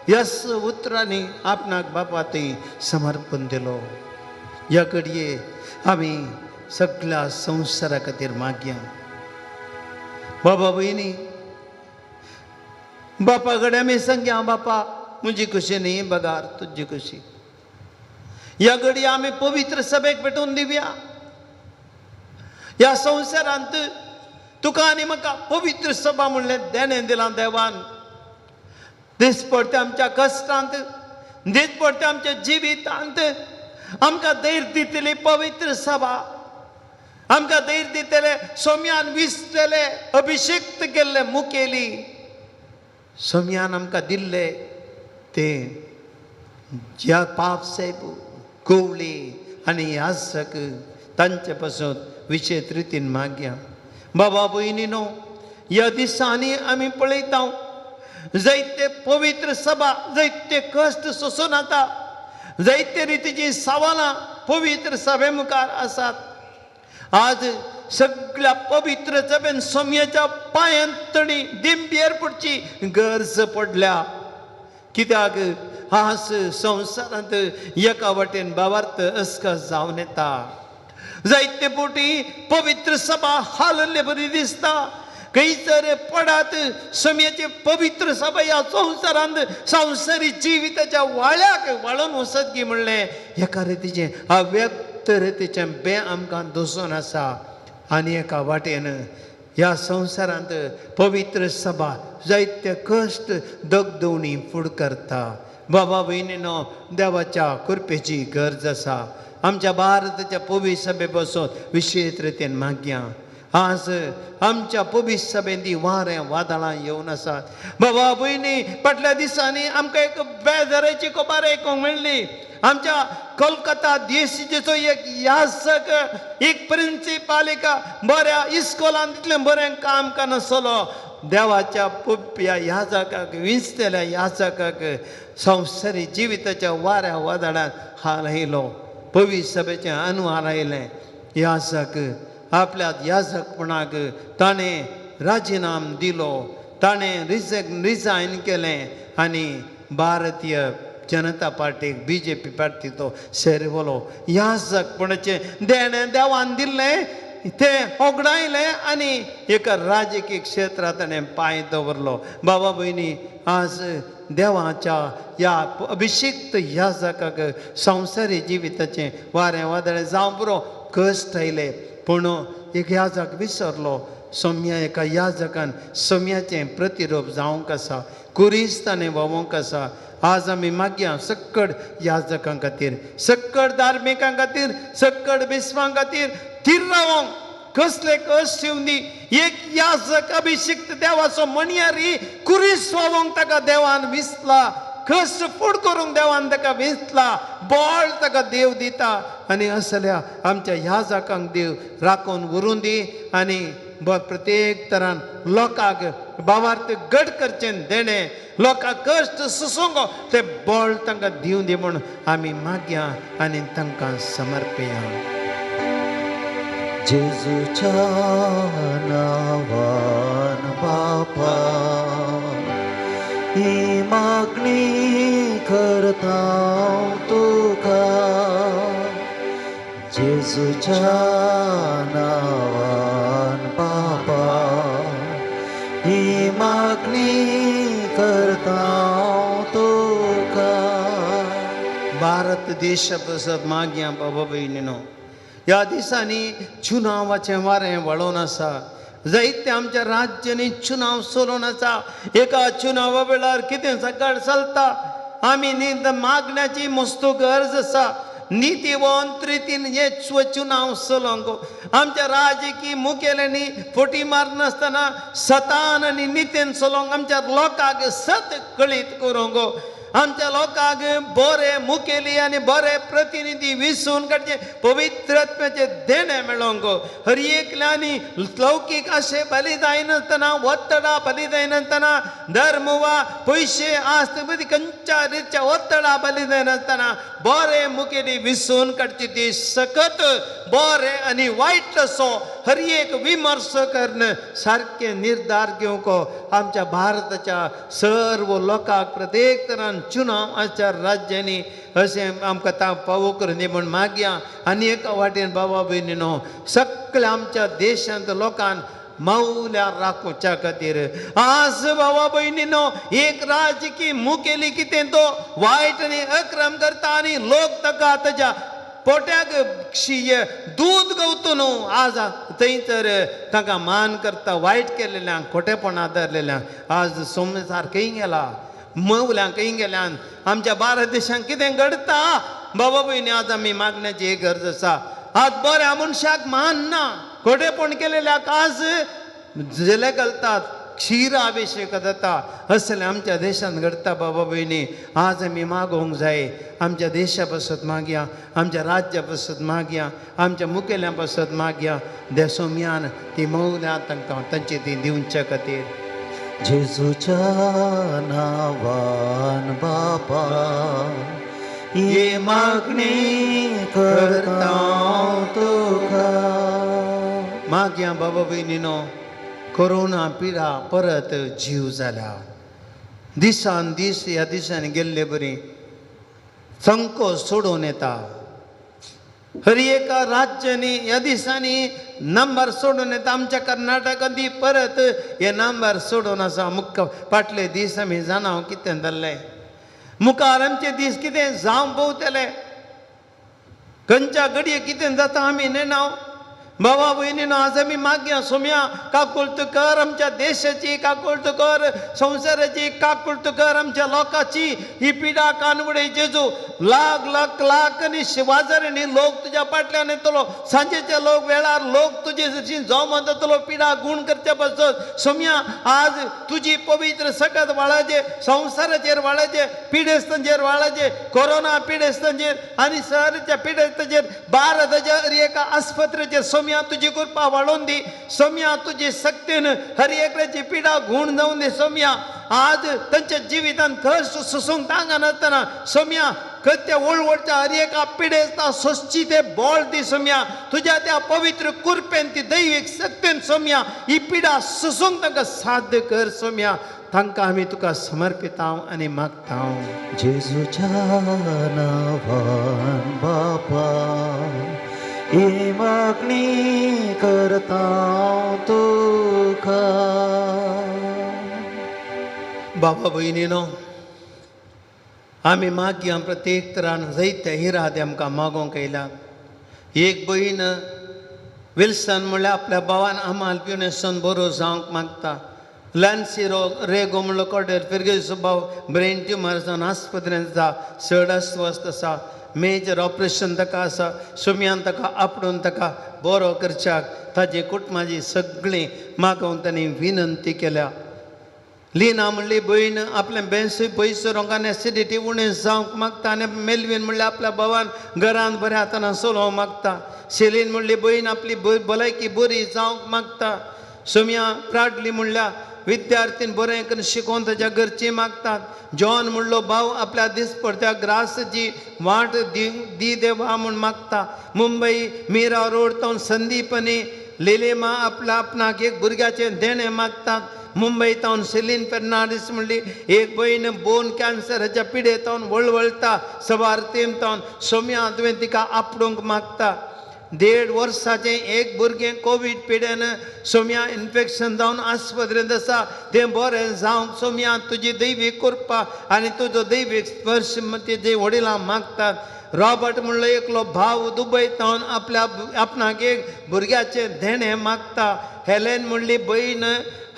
यस उतरांनी आपणाक बापा थंय समर्पण दिलो. ह्या घडये आमी सगळ्या संवसारा खातीर मागया. बाबा भयणी, बापा कडेन आमी सांगया, बापा म्हजी खुशी न्ही बगार तुजी खुशी. ह्या घडये आमी पवित्र सभेक पेटोवन दिवया. ह्या संवसारांत तुका आनी म्हाका पवित्र सभा म्हणलें देणें दिलां देवान. दिसपडटे आमच्या कश्टांत, दिसपडटे आमच्या जिवितांत आमकां धैर्य दितली पवित्र सभा, आमकां धैर्य दितले सोम्यान विसलेले अभिषेक्त केल्ले मुखेली सोम्यान आमकां दिल्ले ते ज्या पाप साहेब कोवली आनी यासक तांचे पासून विशेश रितीन मागया. बाबा भयणी न्हू, ह्या दिसांनी आमी पळयता जायते पवित्र सभा जायते कश्ट सोंसून आता, जायते रितीचीं सवालां पवित्र सभे मुखार आसात. आज सगळ्या पवित्र सभेन सोमयेच्या पांयांत तणी दिंबेर पडची गरज पडल्या. कित्याक आज संवसारांत एका वाटेन बाबार्थ अस्कस जावन येता. जायते फावटी पवित्र सभा हालल्ले बरी दिसता. खंयसर पडात समयाचे पवित्र सभा ह्या संवसारांत संवसारी जिविताच्या वाळ्याक वाळोवन वचत की म्हणलें एका रितीचें अव्यक्त रितीचें बें आमकां दसून आसा. आनी एका वाटेन ह्या संवसारांत पवित्र सभा जायते कश्ट दगदवणी फुड करता. बाबा भयणीनो, देवाच्या कृपेची गरज आसा. आमच्या भारताच्या पवित्र सभे पासून विशेश रितीन मागया. आज आमच्या पवित्र सभेंत ती वारें वादळां येवन आसात. बाबा भयणी, फाटल्या दिसांनी आमकां एक बेजाराची खबर आयकूंक मेळ्ळी. आमच्या कोलकाता देशीचो एक यासक, एक प्रिंसिपाल एका बऱ्या इस्कोलान तितलें बरें काम करनासलो. देवाच्या पुप्या याजकाक विंचतल्या याजकाक संवसारी जिविताच्या वाऱ्या वादळांत हाल आयलो. पवित्र सभेचें अनवार आयलें. याजक आपल्या याजकपणाक ताणें राजिनाम दिलो, ताणें रिजायन केलें आनी भारतीय जनता पार्टीक बीजेपी पार्टी तो सेरवलो. याजकपणाचें देणें देवान दिल्लें तें होगडायलें आनी एका राजकीय क्षेत्रांत ताणें पांय दवरलो. बाबा भयणी, आज देवाच्या ह्या अभिषिक्त याजकाक संवसारी जिविताचें वारें वादळें जावं पुरो कश्ट आयले, पूण एक याजक विसरलो. सोम्या एका याजकान सोम्याचें प्रतिरूप जावंक आसा, कुरिस्ताने व्हांवोंक आसा. आज आमी मागया सक्कड याजकां खातीर, सक्कड धार्मिकां खातीर, सक्कड बिस्वां खातीर थीर रावोंक कसले कश्ट येवंदी. एक याजक अभिषिक्त देवाचो मणयारी कुरीस व्हांवोंक ताका देवान विसला, कश्ट फूड करूंक देवान ताका विसला, बळ ताका देव दिता. आनी असल्या आमच्या याजकांक देव राखून व्हरूं दी आनी प्रत्येक तरान लोकांक बाबार्थ घट करचें देणें, लोकांक कश्ट सोसूंक ते बळ तांकां दिवं दी म्हूण आमी मागया आनी तांकां समर्पया. जेजूच्या नांवान बापा ही मागणी करता तुका, जेजूच्या नांवान बापा ही मागणी करता तुका. भारत देशा पासत मागया बाबा भयणीनो, ह्या दिसांनी चुनावाचें वारें वळोवन आसा. जायते आमच्या राज्यांनी चुनाव चलोवन आसा. एका चुनावा वेळार कितें सकाळ चलता, आमी न्ही मागण्याची मस्तू गरज आसा. नितीवंत रितीन हे चुनाव चलोवंक आमच्या राजकीय मुखेल्यांनी फटी मारनासतना सतान आनी नितीन चलोवंक आमच्या लोकांक सत कळीत करूंक, आमच्या लोकांक बरे मुखेली आनी बरे प्रतिनिधी विसून काडचे पवित्र आत्म्याचें देणें मेळोवंक, हर एकल्यांनी लौकीक आशे बली जायनासतना, ಒತ್ತಡ बली जायनासतना, धर्म वा पयशे आस्त खंयच्या रितच्या ಒತ್ತಡ बली जायनासतना बरे मुखेली विसून काडची ती सकत बरे आनी वायट असो हर एक विमर्श करून सारके निर्धार घेवंक आमच्या भारताच्या सर्व लोकांक प्रत्येक तरान चुनाव आमच्या राज्यांनी अशें आमकां ता पावो करून दी म्हूण मागया. आनी एका वाटेन बाबा भयणीनो, सगळ्या आमच्या देशांत लोकांक मावल्यार राखोवच्या खातीर आज बाबा भयणीनो एक राजकीय मुखेली कितें तो वायट आनी अक्रम करता आनी लोक ताका ताच्या पोट्याक दूद गवतो न्हू. आज थंय तर तांकां मान करता वायट केलेल्यांक, खोटेपणां धरलेल्यांक. आज संवसार खंय गेला, मवल्यांक खंय गेल्यान, आमच्या भारत देशांत कितें घडता बाबा भयणी, आज आमी मागण्याची एक गरज आसा. आज बऱ्या मनशाक मान ना, खोटेपण केलेल्याक आज झेले घालतात, क्षीर अभिषेक जाता, असलें आमच्या देशांत घडता बाबा भयणी. आज आमी मागोवंक जाय, आमच्या देशा पासत मागया, आमच्या राज्या पासत मागया, आमच्या मुखेल्यां पासत मागया, देसोम्यान ती मौल्यां तांकां तांची ती दिवच्या खातीर. जेजूच्या नांवान बापा ही मागणी करता तुका. मागया बाबा भयणीनो, कोरोना पिडा परत जीव जाल्या, दिसान दीस ह्या दिसांनी गेल्ले बरी संको सोडून येता. हर एका राज्यांनी ह्या दिसांनी नंबर सोडून येता. आमच्या कर्नाटकांत परत हे नंबर सोडून आसा. मुख्य फाटले दीस आमी जाणा कितें जाल्लें, मुखार आमचे दीस कितें जावं भोंवतले, खंयच्या घडये कितें जाता आमी नेणाव. बाबा भयणीनो, आज आमी मागया सोम्या काकुळट कर आमच्या देशाची, काकुळट कर संवसाराची, काकुळट कर आमच्या लोकांची. ही पिडा कानवडे जेजू लाख लाख लाखांनी वाजारांनी लोक तुज्या फाटल्यान येतलो, सांजेचे लोक वेळार लोक तुजे जशी जावं जातलो पिडा गुण करच्या पासत. सोम्या आज तुजी पवित्र सकत वाळाचे संवसाराचेर वाळाचे, पिडेस्तांचेर वाळाचे, कोरोना पिडेस्तांचेर आनी शहराच्या पिडेस्तांचेर, भारताच्या हर एका आस्पत्रेचेर सोम्या तुजी कृपा वाडोवन दी. सोम्या तुजी शक्तीन हर एकल्याची पिडा गूण जावन दी. सोम्या आज तांच्या जिवितांत कश्ट सोसूंक तांकां नासतना सोम्या कत्या वळवळच्या हर एका पिडेस्ता सोसची ते बोळ दी सोम्या तुज्या त्या पवित्र कुरपेन ती दैवीक शक्तीन सोम्या ही पिडा सोसूंक तांकां साध्य कर सोम्या. तांकां आमी तुका समर्पितांव आनी मागतांव. जेजूच्या नांवान बापा ही मागणी करता तुका. बाबा भयणीनो, आमी मागया प्रत्येक तरान जायते इरादे आमकां मागोवंक येयला. एक भयण विल्सन म्हणल्यार आपल्या भावान आमाल पिवनेसन बरो जावंक मागता. लॅन्सी रोग रेगो म्हणलो कोडेर फिरगेचो भाव ब्रेन ट्युमर जावन आस्पत्रेंत आसा, चड अस्वस्थ आसा, मेजर ऑपरेशन ताका आसा. सुम्यान ताका आपडून ताका बरो करच्याक ताजे कुटुंबाची सगळीं मागोवन तांणी विनंती केल्या. लिना म्हणली भयण आपलें बेंसूय पयसो रोगान एसिडिटी उणें जावंक मागता आनी मेलवीन म्हणल्यार आपल्या भावान घरांत बऱ्या हातान चलोवंक मागता. सेलीन म्हणली भयण आपली भलायकी बरी जावंक मागता. सोम्या प्राडली म्हणल्यार विद्यार्थीन बरें करून शिकोवन ताच्या घरचीं मागतात. जॉन म्हणलो भाव आपल्या दिसपडत्या ग्रासाची वाट दी दी देवा म्हूण मागता. मुंबई मिरा रोड तावन संदीप आनी लिलिमा आपल्या आपणाक एक भुरग्याचें देणें मागतात. मुंबई तावन सेलीन फेर्नांडीस म्हणली एक भयण बोन कॅन्सराच्या पिडे तावन वळवळटा सवार तेम तावन सोम्या तुवें तिका आपडूंक मागता. 1.5 वर्साचें एक भुरगें कोवीड पिडेन सोम्या इन्फेक्शन जावन आस्पत्रेंत आसा, तें बरें जावंक सोम्या तुजी दैवीक कृपा आनी तुजो दैवीक स्पर्श तेजे वडिलां मागतात. रॉबर्ट म्हणलो एकलो भाव दुबय तावन आपल्या आपणाक एक भुरग्याचें देणें मागता. हेलेन म्हणली भयण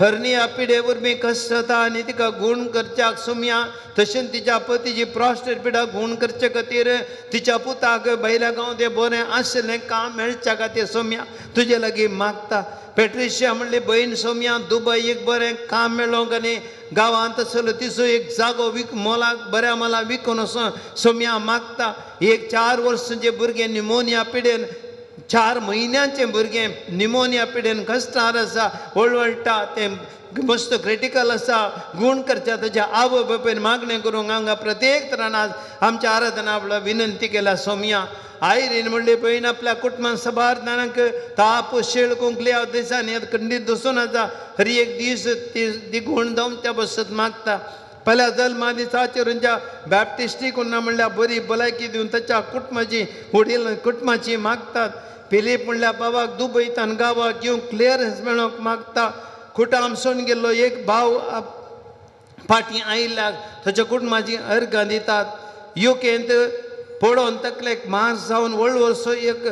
हरनिया पिडे वरवीं कश्ट जाता आनी तिका गूण करच्याक सोम्या तशेंच तिच्या पतीची प्रॉस्टेट पिडा गूण करचे खातीर तिच्या पुताक भायल्या गांव तें बरें आशिल्लें काम मेळच्या खातीर सोम्या तुजे लागीं मागता. पेट्रिशिया म्हणली भयण सोम्या दुबय एक बरें काम मेळोंक आनी गांवांत आसलो तिचो एक जागो विक मोलाक बऱ्या मोलाक विकून वचोन सोम्या मागता. एक 4 वर्सांचें भुरगें निमोनिया पिडेन 4 म्हयन्यांचें भुरगें निमोनिया पिडेन कश्टार आसा, वळवळटा, तें मस्त क्रिटिकल आसा. गूण करच्या ताच्या आवय बापायन मागणें करूंक हांगा प्रत्येक तरान आज आमच्या आराधना आपल्या विनंती केल्या सोम्या. आयरीन म्हणली भयण आपल्या कुटुंबान सबार जाणांक ताप शेळ कुंकल्या दिसांनी खंडीत दसून आसा, हर एक दीस ती गूण जावन बसत मागता. पयल्या जल्मा दिसाचेर बॅप्टिस्टीक ना म्हणल्यार बरी भलायकी दिवन ताच्या कुटुंबाची वडील कुटुंबाची मागतात. फिलीप म्हणल्यार बाबाक दुबयतान गांवाक येवंक क्लियरन्स मेळोवंक मागता. खुटाम सोन गेल्लो एक भाव फाटीं आयिल्ल्याक ताच्या कुटुंबाची अर्गां दितात. युकेंत पडोवन तकलेक मास जावन वळवळसो एक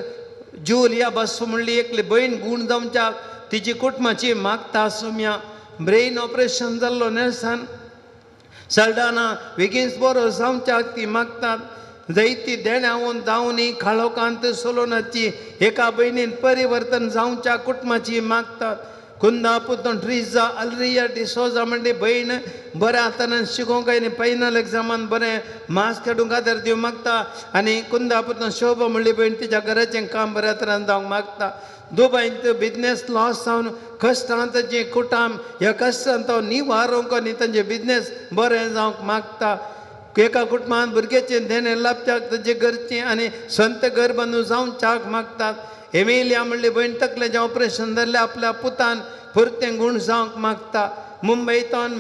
जुलिया बस म्हणली एकली भयण गूण जावच्याक तिची कुटुंबाची मागता. सोम्या ब्रेन ऑपरेशन जाल्लो नर्सान सल्डाना बेगीन बरो जावच्याक ती मागतात. जायती देण्यावन जावनी खाळोकांत सोलोनाची एका भयणीन परिवर्तन जावच्या कुटुंबाची मागतात. कुंदापुतून ट्रिजा अल्रिया डिसोजा म्हणली भयण बऱ्या हातान शिकोवंक आनी फायनल एग्जामान बरें मार्क्स काडूंक आदार दिवंक मागता. आनी कुंदापुतून शोभा म्हणली भयण तिच्या घराचें काम बऱ्या तरान जावंक मागता. दुबयंत बिजनेस लॉस जावन कश्टांत जें कुटाम ह्या कश्टांत तो निवारूंक आनी तांचें बिजनेस बरें जावंक मागता. एका कुटुंबान भुरग्याचें देणें लाबच्याक तांचे घरचें आनी संत घर बांदून जावच्याक मागतात. एमिलिया म्हणली भयण तकलेचें ऑपरेशन जाल्लें आपल्या पुतान परतें गूण जावंक मागता. मुंबयतान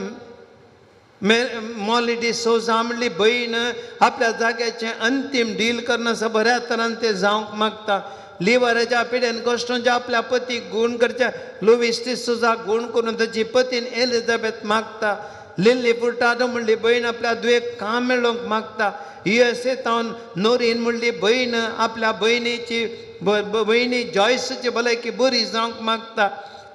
मॉली डिसोजा म्हणली भयण आपल्या जाग्याचें अंतीम डील करनासतना बऱ्या तरान तें जावंक मागता. लिवराच्या पिडेन कश्टांच्या आपल्या पतीक गूण करच्या लुवीस डिसोजा गूण करून ताची पतीन एलिझाबेथ मागता. लिल्ली फुर्टादो म्हणली भयण आपल्या दुयेक काम मेळोवंक मागता. युएसए तावन नोरीन म्हणली भयण आपल्या भयणीची भयणी जॉयसाची भलायकी बरी जावंक मागता.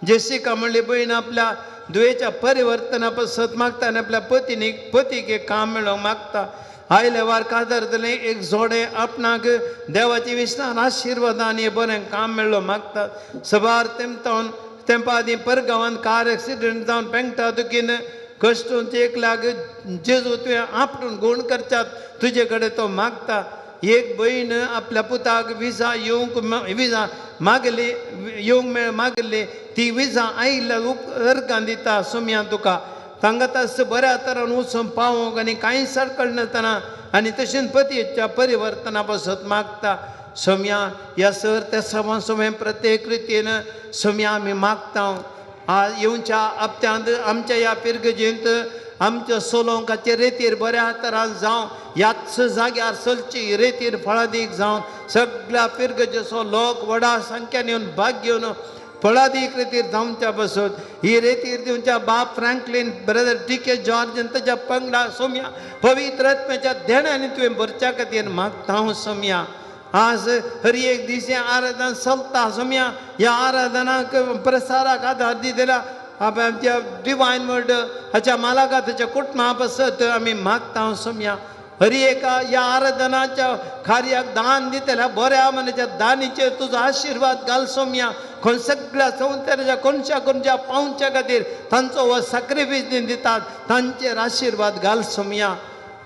जेसिका म्हणली भयण आपल्या दुयेच्या परिवर्तना पासत मागता आनी आपल्या पतीनीक पतीक एक काम मेळोवंक मागता. आयले वार कादर जालें एक जोडे आपणाक देवाची विस्तार आशिर्वाद आनी बरें काम मेळ्ळो मागता. सबार तेमतावन तेंपा आदीं परगांवांत कार एक्सिडंट जावन पेंगटा दुखीन कश्टून एक लाग जेजू तुवें आपटून गूण करच्यात तुजे कडेन तो मागता. एक भयण आपल्या पुताक विजा येवंक विजा मागली येवंक मेळ मागली ती विजा आयिल्ल्या अर्गां दिता सोम्या तुका तांकां तस बऱ्या तरान वचून पावोंक आनी कांय सडकळ नासतना आनी तशेंच पतीच्या परिवर्तना पासत मागता सोम्या. ह्या सर त्या समान सोम्या प्रत्येक रितीन सोम्या आमी मागता. आज येवच्या हप्त्यांत आमच्या ह्या पिरगजेंत आमच्या सोलोंकाचे रेतीर बऱ्या तरान जावं ह्याच जाग्यार चलची रेतीर फळादीक जावन सगळ्या पिरगजेचो लोक व्हडा संख्यान येवन भाग घेवन फळादीक रेतीर जावच्या बसत ही रेतीर दिवच्या बाप Franklin brother D K George आनी ताच्या पंगडा सोम्या पवित्र आत्म्याच्या देण्यानी तुवें भरच्या खातीर मागता हांव सोम्या. आज हर एक दीस हें आराधन चलता सोम्या. ह्या आराधनाक प्रसाराक आदार दितल्या आमच्या डिवायन वर्ड हाच्या मालाका ताच्या कुटुंबा पासत आमी मागता सोम्या. हर एका ह्या आराधनाच्या कार्याक दान दितल्या बऱ्या मनाच्या दानीचेर तुजो आशिर्वाद घाल सोम्या. खंय सगळ्या संवसाराच्या कोणच्या कोणच्या पावच्या खातीर तांचो हो सॅक्रिफायस दितात तांचेर आशिर्वाद घाल सोम्या.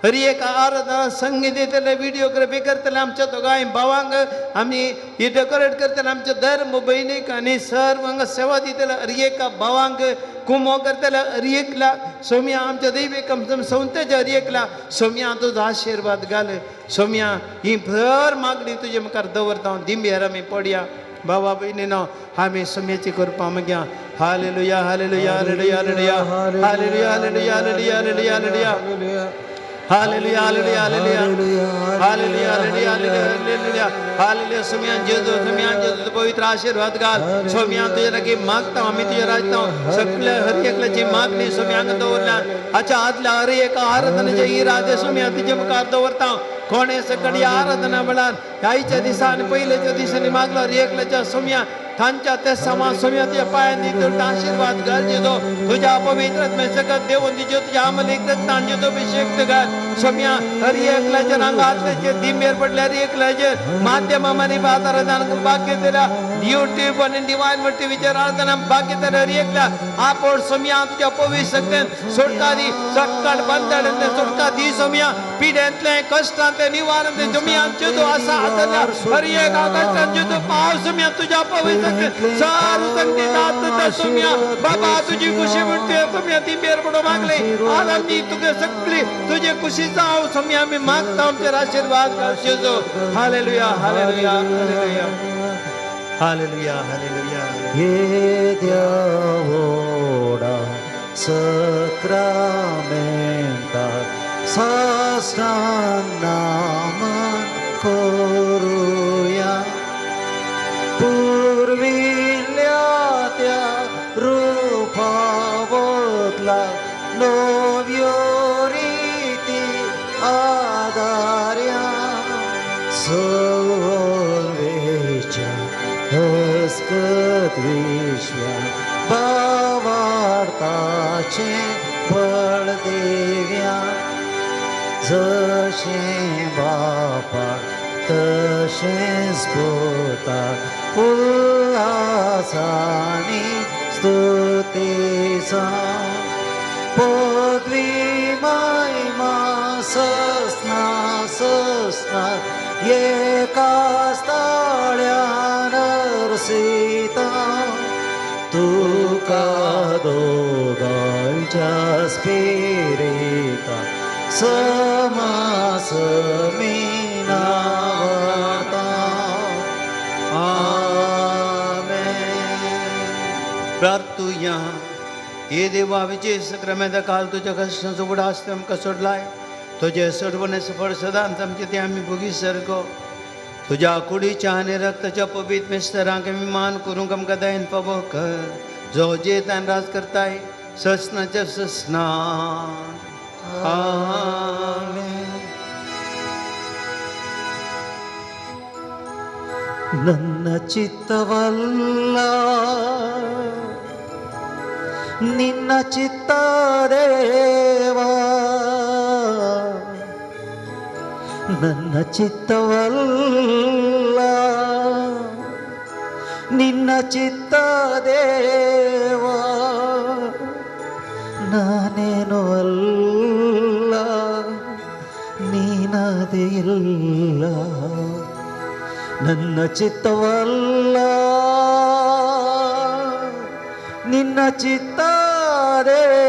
हर एक आराधना संगीत दितले व्हिडिओग्राफी करतले आमच्या दोगांय भावांक आमी ही डेकोरेट करतले आमच्या धर्म भयणीक आनी सर्व हांगा सेवा दितले हर एका भावांक कुमो करतले हर एकल्या सोम्या. आमच्या दैवीक संस्थेच्या हर एकल्या सोम्या तुजो आशिर्वाद घाल सोम्या. ही भर मागणी तुजे मुखार दवरता हांव दिंबेर आमी पडया बाबा भयणीनो आमी सोम्याची करपा मागया. Hallelujah hallelujah hallelujah hallelujah hallelujah hallelujah hallelujah hallelujah hallelujah hallelujah hallelujah hallelujah hallelujah hallelujah hallelujah. Saumya जेजू सोम्या जेजू पवित्र आशीर्वाद घाल सोम्या. तुजे लागीं मागता आमी तुजे राजता सगळ्या हर एकल्याची मागणी सोम्यांक दवरल्या हाच्या आदल्या हर एका आराधनेचे इरादे सोम्या तुजे मुखार दवरता. कोणे सकाळी आराधना वेळार आयच्या दिसा आनी पयलेच्या दिसांनी मागलो हर एकल्याच्या सोम्या तांच्या त्या समा सोम्या तुज्या पांयांनी तुझा आशीर्वाद घाल जेजो. तुझ्या पवित्र सकत देवून दिजो तुझ्या आमलीक रक्तान जेजो अभिषेक घाल सोम्या. हर एकल्याच्या आंगातल्याचे दिंबेर पडल्या हर एकल्याचे माध्यमा आनी आराधना भाग्य दिल्या युट्यूब आनी डिवायन टीव्हीचेर आराधना भाग्य दिल्या हर एकल्या आपोड सोम्या तुझ्या पवित्र शक्तेन सुटका दी सक्कट बंधनांतलें सुटका दी सोम्या. पिड्यांतलें कश्टांतलें निवारण दे सोम्या. जेजो आसा आसल्या हर एका कश्टान जेजो पाव सोम्या तुझ्या पवित्र सारू संगती दात सोम्या. बाबा तुझी खुशी म्हणते सोम्या ती मेर पडो मागले आज आमी तुगे सगळी तुझे खुशीचा हांव सोम्या आमी मागता आमचेर आशिर्वाद घाल Jeju. Hallelujah hallelujah hallelujah hallelujah hallelujah. येद्या व्हडा सक्रामेंताक साष्टांग नमन करुया. पुर्विल्ल्या त्या रुपा बदला नव्यो रिती आदार्या सर्वेच्या हस्कत विश्वा भावार्थाचें बळ देव्या. जशें बापाक तशेंच पुताक उल्हासानी स्तुतीचा पदवी महिमा सस्ना सस्ना एकाच ताळ्यान अर्सिता. तुका दोगांच्या स्पिरिता समासमिनावता. आमेन. प्रार्थुया. हे देवा विजय सक्रामेंता काल तुज्या कश्टांचो उगडास तूं आमकां सोडलाय तुजे सोडवणेचो फळ सदांच आमचे ते आमी भोगी सारको तुज्या कुडीच्या आनी रक्ताच्या पवित्र मिस्तरांक आमी मान करूंक आमकां दयेन फावो कर जो जेतान राज करताय ससनाच्या ससना. आमेन. ನನ್ನ ಚಿತ್ತವಲ್ಲ ನಿನ್ನ ಚಿತ್ತ ದೇವಾ, ನನ್ನ ಚಿತ್ತವಲ್ಲ ನಿನ್ನ ಚಿತ್ತ ದೇವಾ, ನಾನೇನು ಅಲ್ಲ ನೀನಾದೆ ಇಲ್ಲ, ನನ್ನ ಚಿತ್ತವಲ್ಲ ನಿನ್ನ ಚಿತ್ತ ದೇವಾ.